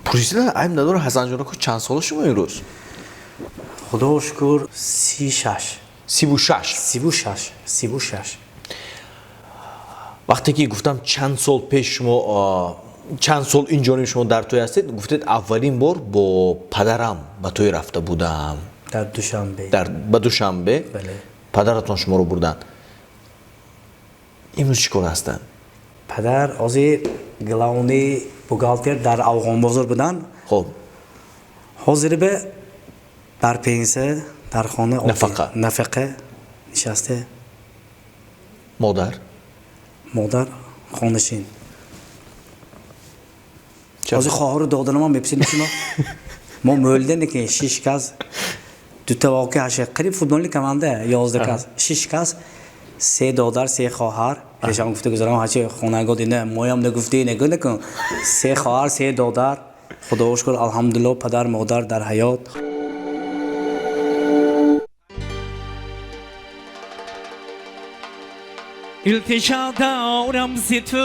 пурсида айб надора, Ҳасанҷон ако, чанд сола шумо имрӯз? Худо шукр, 36. 36? 36, 36. Вақте ки гуфтам, чанд сол пеш шумо, чанд сол инҷониб шумо дар тӯй ҳастед, гуфтед, аввалин бор бо падарам ба тӯй рафта будам. Дар Душанбе. Дар ба Душанбе. Бале. Падаратон шуморо бурданд. Имрӯз чӣ кор ҳастанд? Падар ҳозир главный бухгалтер дар Афғонбозор буданд. Ҳозир бе дар пенсия, дар хона. Нафақа. Нафақа нишаста. Модар? Модар хонашин. Ҳозир хоҳару додарамон мепурсид, шумо Мо мӯлдем ки 6 кас дута воқеа ҳашт қариб футболни команда 11 кас, 6 кас, се додар, се хоҳар. Пешам гуфта гузарам, ҳачи хонагоҳ дина моям нагуфтӣ, нагӯ накун. Се хоҳар, се додар. Худо шукр, алҳамдулиллоҳ, падар модар дар ҳаёт. Илтиҷо дорам зи ту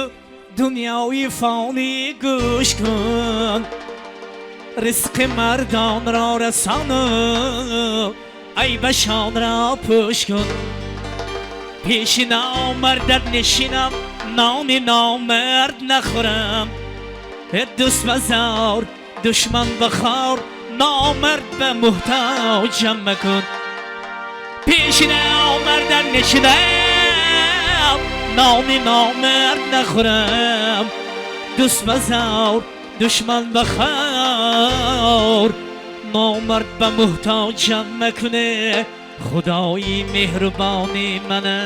дунёи фонӣ, гӯш кун, ризқи мардонро расону айбашонро пӯш кун. Пеши номардат нишинам, нони номард нахӯрам. Дӯст ба зор, душман ба хор, номард ба муҳтоҷам макун. Пеши номардат нишинам, нони номард нахӯрам. Дӯст ба зор, душман ба хор, номард ба муҳтоҷам макуне. Худои меҳрубони мана.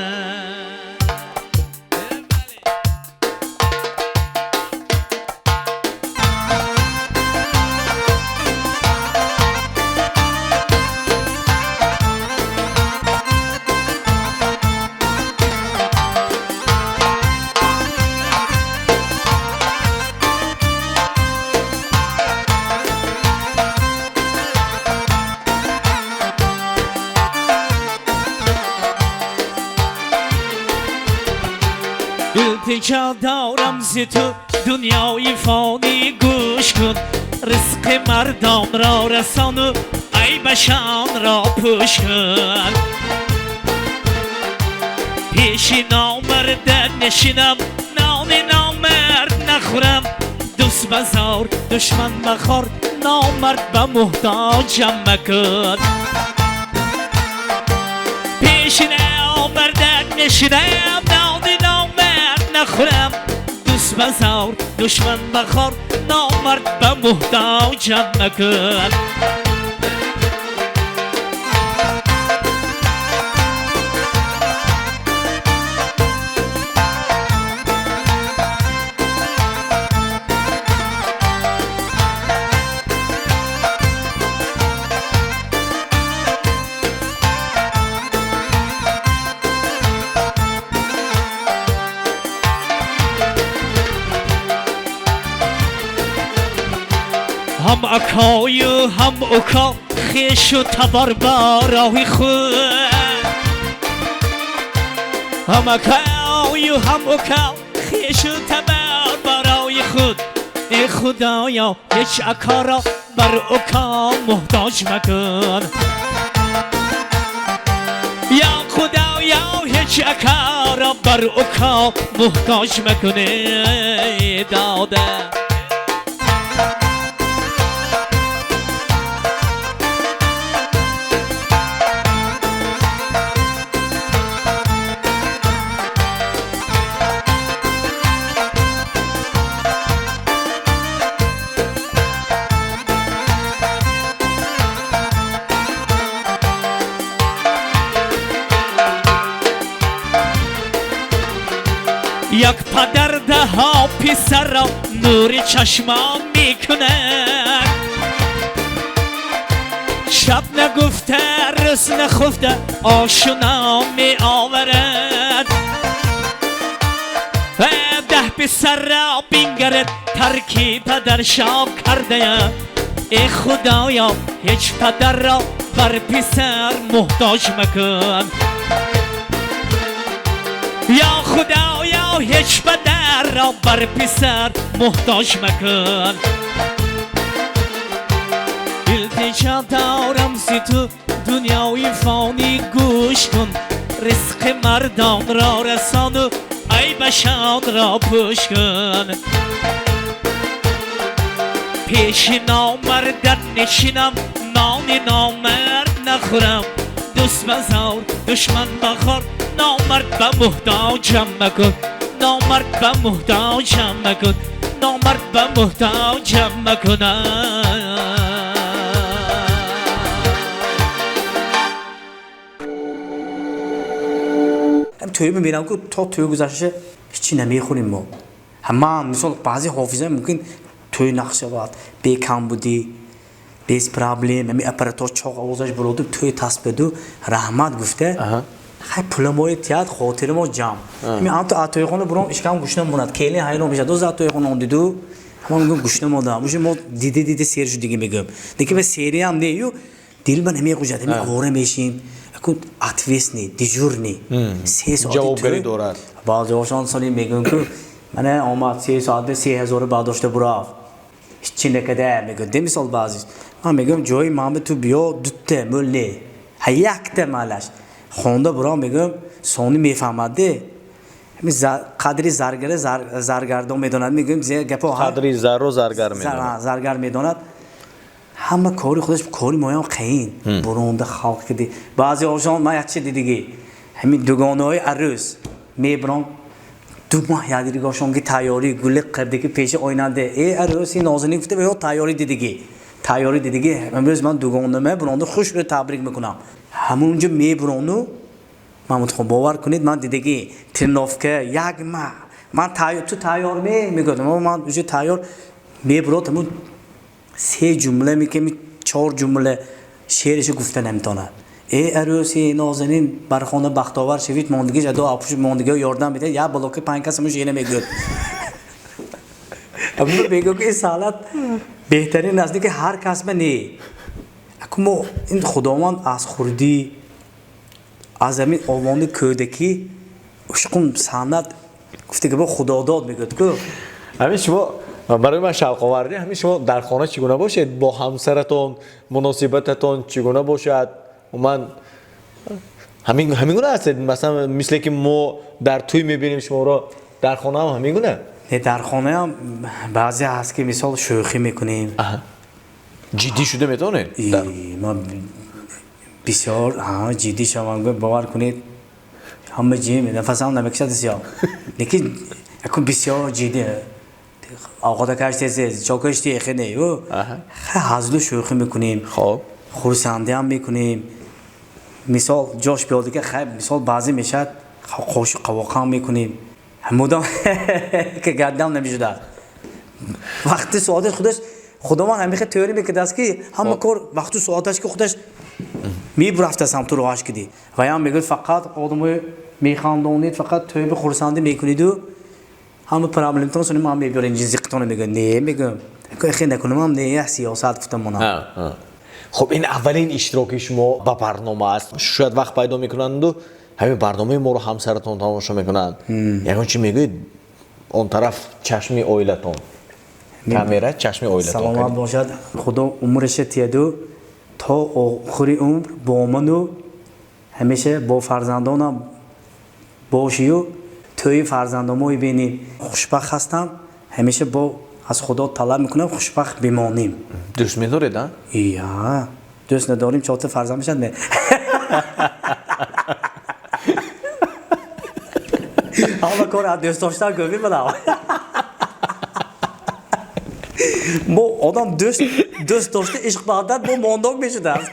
Илтиҷо дорам зи ту дунёи фонӣ, гӯш кун, ризқи мардонро расону айбашонро пӯш кун. Пеши номарда нишинам, нони номард нахӯрам. Дӯст ба зор, душман ба хор, номард ба муҳтоҷам макун. Пеши номарда нишинам, нони номард нахӯрам. Дӯст ба зор, душман ба хор, номард ба муҳтоҷам макун. Ҳам акою ҳам ука, хешу табор ба роҳи худ. Ҳам акою ҳам ука, хешу табор ба роҳи худ. Эй Худоё, ҳеҷ акаро бар ука муҳтоҷ макун. Я Худоё, ҳеҷ акаро бар ука муҳтоҷ макун. Эй дода. Як падар даҳо писарро нури чашмон мекунад. Шаб нагуфта, рӯз нахуфта ошуно меоварад. Даҳ писарро бингарад, тарки падаршо кардая. Эй Худоё, ҳеҷ падарро бар писар муҳтоҷ макун. Я Худоё, ҳеҷ падарро бар писар муҳтоҷ макун. Илтиҷо дорам зи ту дунёи фонӣ, гӯш кун, ризқи мардонро расону айбашонро пӯш кун. Пеши номардат нишинам, нони номард нахӯрам. Дӯст ба зор, душман ба хор, номард ба муҳтоҷам макун. Номард ба муҳтоҷам макун. Номард ба муҳтоҷам макун. Тӯй мебинам, ки то тӯй гузашта ҳечи намехӯрем мо. Ман мисол баъзе ҳофиза мумкин тӯй нақш шавад, бекамбудӣ. Без проблем, ами аппаратор чоқ овозаш буроду, тӯй тасбеду, раҳмат гуфта, хай пуламои тият, хотирамо ҷамъ. Ами амту атоихона буром, ишкам гушна монад, келин ҳайрон мешад, доз атоихона диду, ҳамон мегӯм гушна модам, уже мо дида дида сер шудиги мегӯм. Лекин ва сериям не ю, дил ба намеғуҷад, ами овора мешим. Акун ответственный, дежурный, 3 соат ҷавобгарӣ дорад. Баъзеҳошон соли мегӯм ку, мана омад 3 соат 3000 бардошта бурав. Ҳичи накада мегӯ, де мисол баъзис. Ман мегӯм ҷои ман ту биё дутта мӯл не. Ҳа якта малаш. Хонда бурав мегӯм, сони мефаҳмад де. Ҳами қадри заргара заргардон медонад, мегӯм зе гапо қадри зарро заргар медонад. Заргар медонад. Ҳама кори худаш кори моям қаин. Буронда халқ киди. Баъзеҳошон ман як чи дидиги. Ҳамин дугонаҳои арӯс мебурам 2 моҳ ядиргошонги тайёрӣ гули қабдиги пеши оинаде. Э арӯси нозанин гуфта ё тайёрӣ дидиги. Тайёрӣ дидиги. Имрӯз ман дугонама буронда хуш рӯ табрик мекунам. Ҳамонҷо мебурону Маҳмудхон бовар кунед ман дидиги тренировка як маҳ. Ман ту тайёр ме мегӯям. Ман уже тайёр мебурод ҳамон 3 ҷумла меками 4 ҷумла шеърашо гуфта наметавонад. Э арӯси нозанин бар хона бахтовар шавид, мондагиш адо апуш мондагиҳо ёрдам медиҳад, як блоки 5 кас ҳамон шеъра мегӯяд. Аммо мегӯям ки ин санъат беҳтарин аст, ки ҳар кас ба не. Аку мо ин Худованд аз хурдӣ, аз ҳамин овони кӯдакӣ ушқум санъат гуфта ки бо Худодод мегӯяд ку. Ҳамин шумо барои ман шавқовар не, ҳамин шумо дар хона чӣ гуна бошед, бо ҳамсаратон муносибататон чӣ гуна бошад? Ман ҳамин гуна ҳастед, масалан мисле ки мо дар тӯй мебинем шуморо, дар хона ҳам ҳамин гуна? Не, дар хонаам баъзе ҳаст ки мисол шӯхӣ мекунем. Ҷиддӣ шуда метавонед? Ман бисёр ҷиддӣ шавам, бовар кунед, ҳама ҷим нафасам намекашад зиёд. Лекин якун бисёр ҷиддӣ. Овқата каштесе, чо кашти эхе не. Хай ҳазлу шӯхӣ мекунем. Хоб. Хурсандӣ ҳам мекунем. Мисол ҷош биёд ки хай мисол баъзе мешавад қошу қавоқ ҳам мекунем. Мудом ки гардам намешудааст. Вақти соаташ худаш Худованд ҳамин хел теория мекардааст ки ҳама кор вақту соаташ ки худаш мебурафтааст ҳам ту роҳаш кидӣ. Ваям мегӯяд фақат одамои механдонед, фақат тӯйби хурсандӣ мекуниду ҳама проблемтон сони ман мебиёрем ҷинзиқитон мегӯяд. Не мегӯям. Эхе накунам не, як сиёсат гуфтам монам. Хоб, ин аввалин иштироки шумо ба барнома аст. Шояд вақт пайдо мекунанду ҳамин барномаи моро ҳамсаратон тамошо мекунанд. Ягон чи мегӯед он тараф чашми оилатон? Камера чашми оилатон. Саломат бошад. Худо умраша тияду то охири умр бо ману ҳамеша бо фарзандонам бошию тӯи фарзандонмо бинем. Хушбахт ҳастам, ҳамеша бо аз Худо талаб мекунам хушбахт бимонем. Дӯст медоред, а? Ия, дӯст надорем, чорта фарзанд мешад не. Ҳама кор аз дӯст доштан гӯй мебарам. Мо одам дӯст дошта ишқ баъдат бо мондог мешудааст.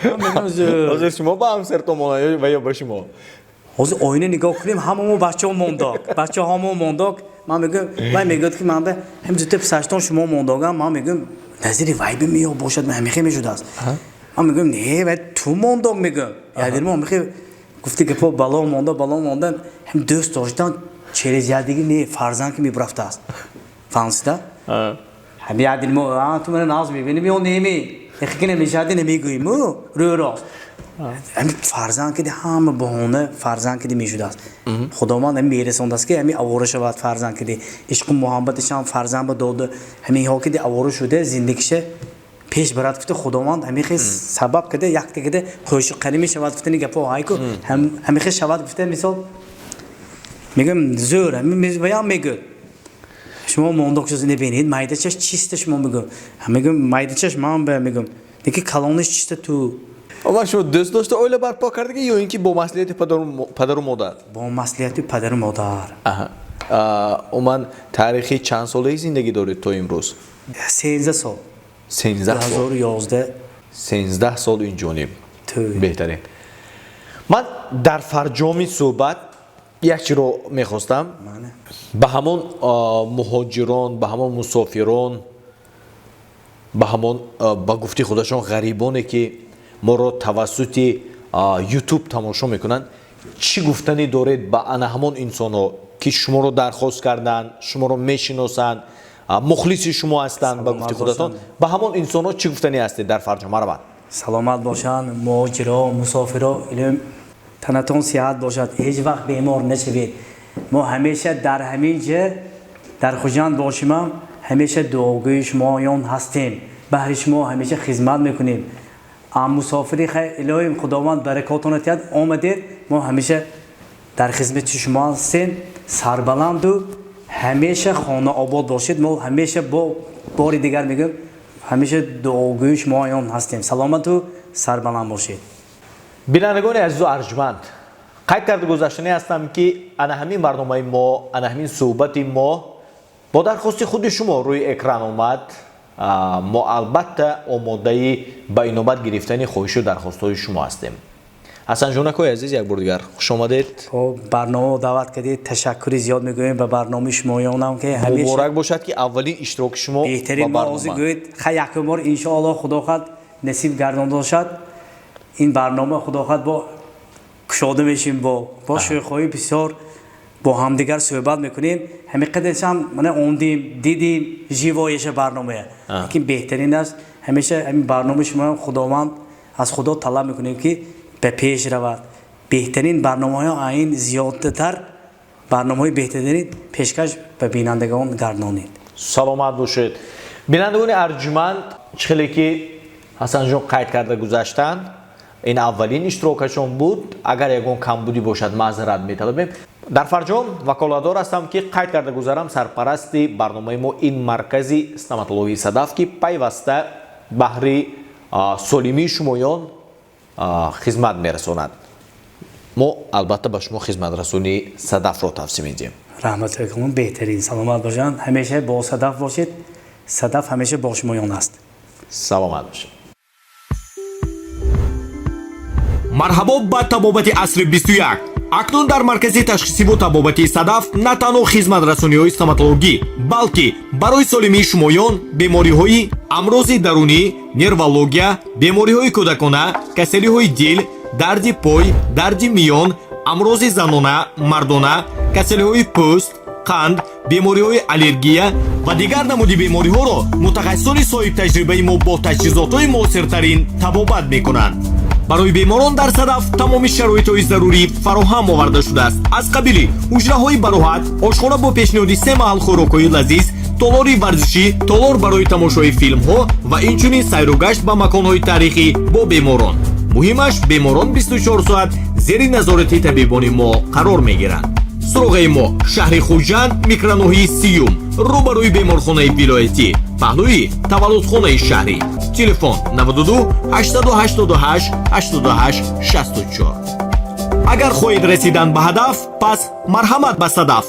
Ҳозир шумо ба ҳамсартон монанд ва ё ба шумо? Ҳозир оина нигоҳ кунем, ҳамамо бачаҳо мондог. Бачаҳо ҳамо мондог. Ман мегӯям, вай мегӯяд ки ман ба ҳам зудта писаштон шумо мондогам, ман мегӯям назари вай ба меё бошад, ман ҳамихе мешудааст. Ман мегӯям не, вай ту мондог мегӯям. Ядир мо ҳамихе гуфти гапо бало монда, бало монда, ҳам дӯст доштан через ядиги не, фарзанд ки мебурафтааст. Фаҳмсида? Ҳам ядир мо, ту мана наз мебинем ё неми? Эхе ки намешади намегӯем, рӯ рост. Ҳамин фарзанд киди ҳама баҳона фарзанд киди мешудааст. Худованд ҳамин мерасондааст ки ҳамин авора шавад фарзанд киди. Ишқу муҳаббаташам фарзанд ба дода, ҳаминҳо киди авора шуда зиндагиша пеш барад гуфта Худованд ҳамин хел сабаб кида якта кида қӯшиқ қани мешавад гуфтани гапҳо ҳайку ҳамин хел шавад гуфта мисол мегӯям зӯр ҳамин ваям мегӯяд. Шумо мондог шуда небинед, майдачаш чиста шумо мегӯям. Мегӯям майдачаш ман ба мегӯям. Лекин калониш чиста ту. Ва шумо дӯст дошта оила барпо кардагӣ ё ин ки бо маслиҳати падару модар? Бо маслиҳати падару модар. Умуман таърихи чанд солаи зиндагӣ доред то имрӯз? 13 сол. 13 сол. 2011. 13 сол ин ҷониб. Тӯй. Беҳтарин. Ман дар фарҷоми суҳбат як чиро мехостам. Ба ҳамон муҳоҷирон, ба ҳамон мусофирон Ба ҳамон, ба гуфти худашон, ғарибоне, ки моро тавассути Ютуб тамошо мекунанд, чӣ гуфтанӣ доред ба ана ҳамон инсонҳо, ки шуморо дархост карданд, шуморо мешиносанд, мухлиси шумо ҳастанд, ба гуфти худатон, ба ҳамон инсонҳо чӣ гуфтанӣ ҳастед дар фарҷом? Марҳамат. Саломат бошанд муҳоҷиро, мусофиро. Илоҳим, танатон сиҳат бошад, ҳеҷ вақт бемор нашавед. Мо ҳамеша дар ҳамин ҷа, дар Хуҷанд бошимам, ҳамеша дуогӯи шумоён ҳастем, баҳри шумо ҳамеша хизмат мекунем. Мусофири хайр, илоҳим, Худованд баракотона диҳад. Омадед, мо ҳамеша дар хизмати шумо ҳастем. Сарбаланду ҳамеша хонаобод бошед. Мо ҳамеша, бо бори дигар мегӯем, ҳамеша дуогӯи шумоён ҳастем. Саломату сарбаланд бошед. Бинандагони азизу арҷманд, қайд карда гузаштанӣ ҳастам, ки ана ҳамин барномаи мо, ана ҳамин суҳбати мо бо дархости худи шумо рӯи экран омад. Мо албатта омодаи ба инобат гирифтани хоҳишу дархостҳои шумо ҳастем. Ҳасанҷонакои азиз, як бор дигар хуш омадед. Барнома даъват кардед, ташаккури зиёд мегӯем ба барномаи шумоёнам, ки муборак бошад, ки аввалин иштироки шумо. Беҳтарин. Мо ҳозир гӯед, хай, якум бор, иншоаллоҳ, Худо хоҳад, насиб гардонда бошад ин барнома, Худо хоҳад, бо кушода мешем, бо шӯхиҳои бисёр бо ҳамдигар суҳбат мекунем. Ҳамин қадаршам мана омдем, дидем живоеша барномая, лекин беҳтарин аст. Ҳамеша ҳамин барномаи шумо, Худованд, аз Худо талаб мекунем, ки ба пеш равад. Беҳтарин барномаҳо, айн зиёдтар барномаҳои беҳтарин пешкаш ба бинандагон гардонед. Саломат бошед. Бинандагони арҷуманд, чӣ хеле ки Ҳасанҷон қайд карда гузаштанд, ин аввалин иштирокашон буд. Агар ягон камбудӣ бошад, маъзарат металабем. Дар фарҷом ваколатдор ҳастам, ки қайд карда гузарам: сарпарасти барномаи мо ин маркази стоматологии «Садаф», ки пайваста баҳри солимии шумоён хизмат мерасонад. Мо албатта ба шумо хизматрасонии «Садафро» тавсия медиҳем. Раҳматуллоҳ, беҳтарин, саломат бошанд. Ҳамеша бо «Садаф» бошед, «Садаф» ҳамеша бо шумоён аст. Саломат бошед. Марҳабо ба табобати асри 21. Акнун дар маркази ташхисиву табобатии «Садаф» на танҳо хизматрасониҳои стоматологӣ, балки барои солимии шумоён бемориҳои амрози дарунӣ, нервология, бемориҳои кӯдакона, касалиҳои дил, дарди пой, дарди миён, амрози занона, мардона, касалиҳои пӯст, қанд, бемориҳои аллергия ва дигар намуди бемориҳоро мутахассисони соҳибтаҷрибаи мо бо таҷҳизотҳои муосиртарин табобат мекунанд. Барои беморон дар «Садаф» тамоми шароитҳои зарурӣ фароҳам оварда шудааст, аз қабили ҳуҷраҳои бароҳат, ошхона бо пешниҳоди се маҳал хӯрокҳои лазиз, толори варзишӣ, толор барои тамошои филмҳо ва инчунин сайру гашт ба маконҳои таърихӣ бо беморон. Муҳимаш, беморон 24 соат зери назорати табибони мо қарор мегиранд. Суроғаи мо: шаҳри Хуҷанд, микроноҳияи сиюм, рӯбарӯи беморхонаи вилоятӣ, паҳлӯи таваллудхонаи шаҳрӣ. Телефон: 92 888 88 64. Агар хоҳед расидан ба ҳадаф, пас марҳамат ба «Садаф».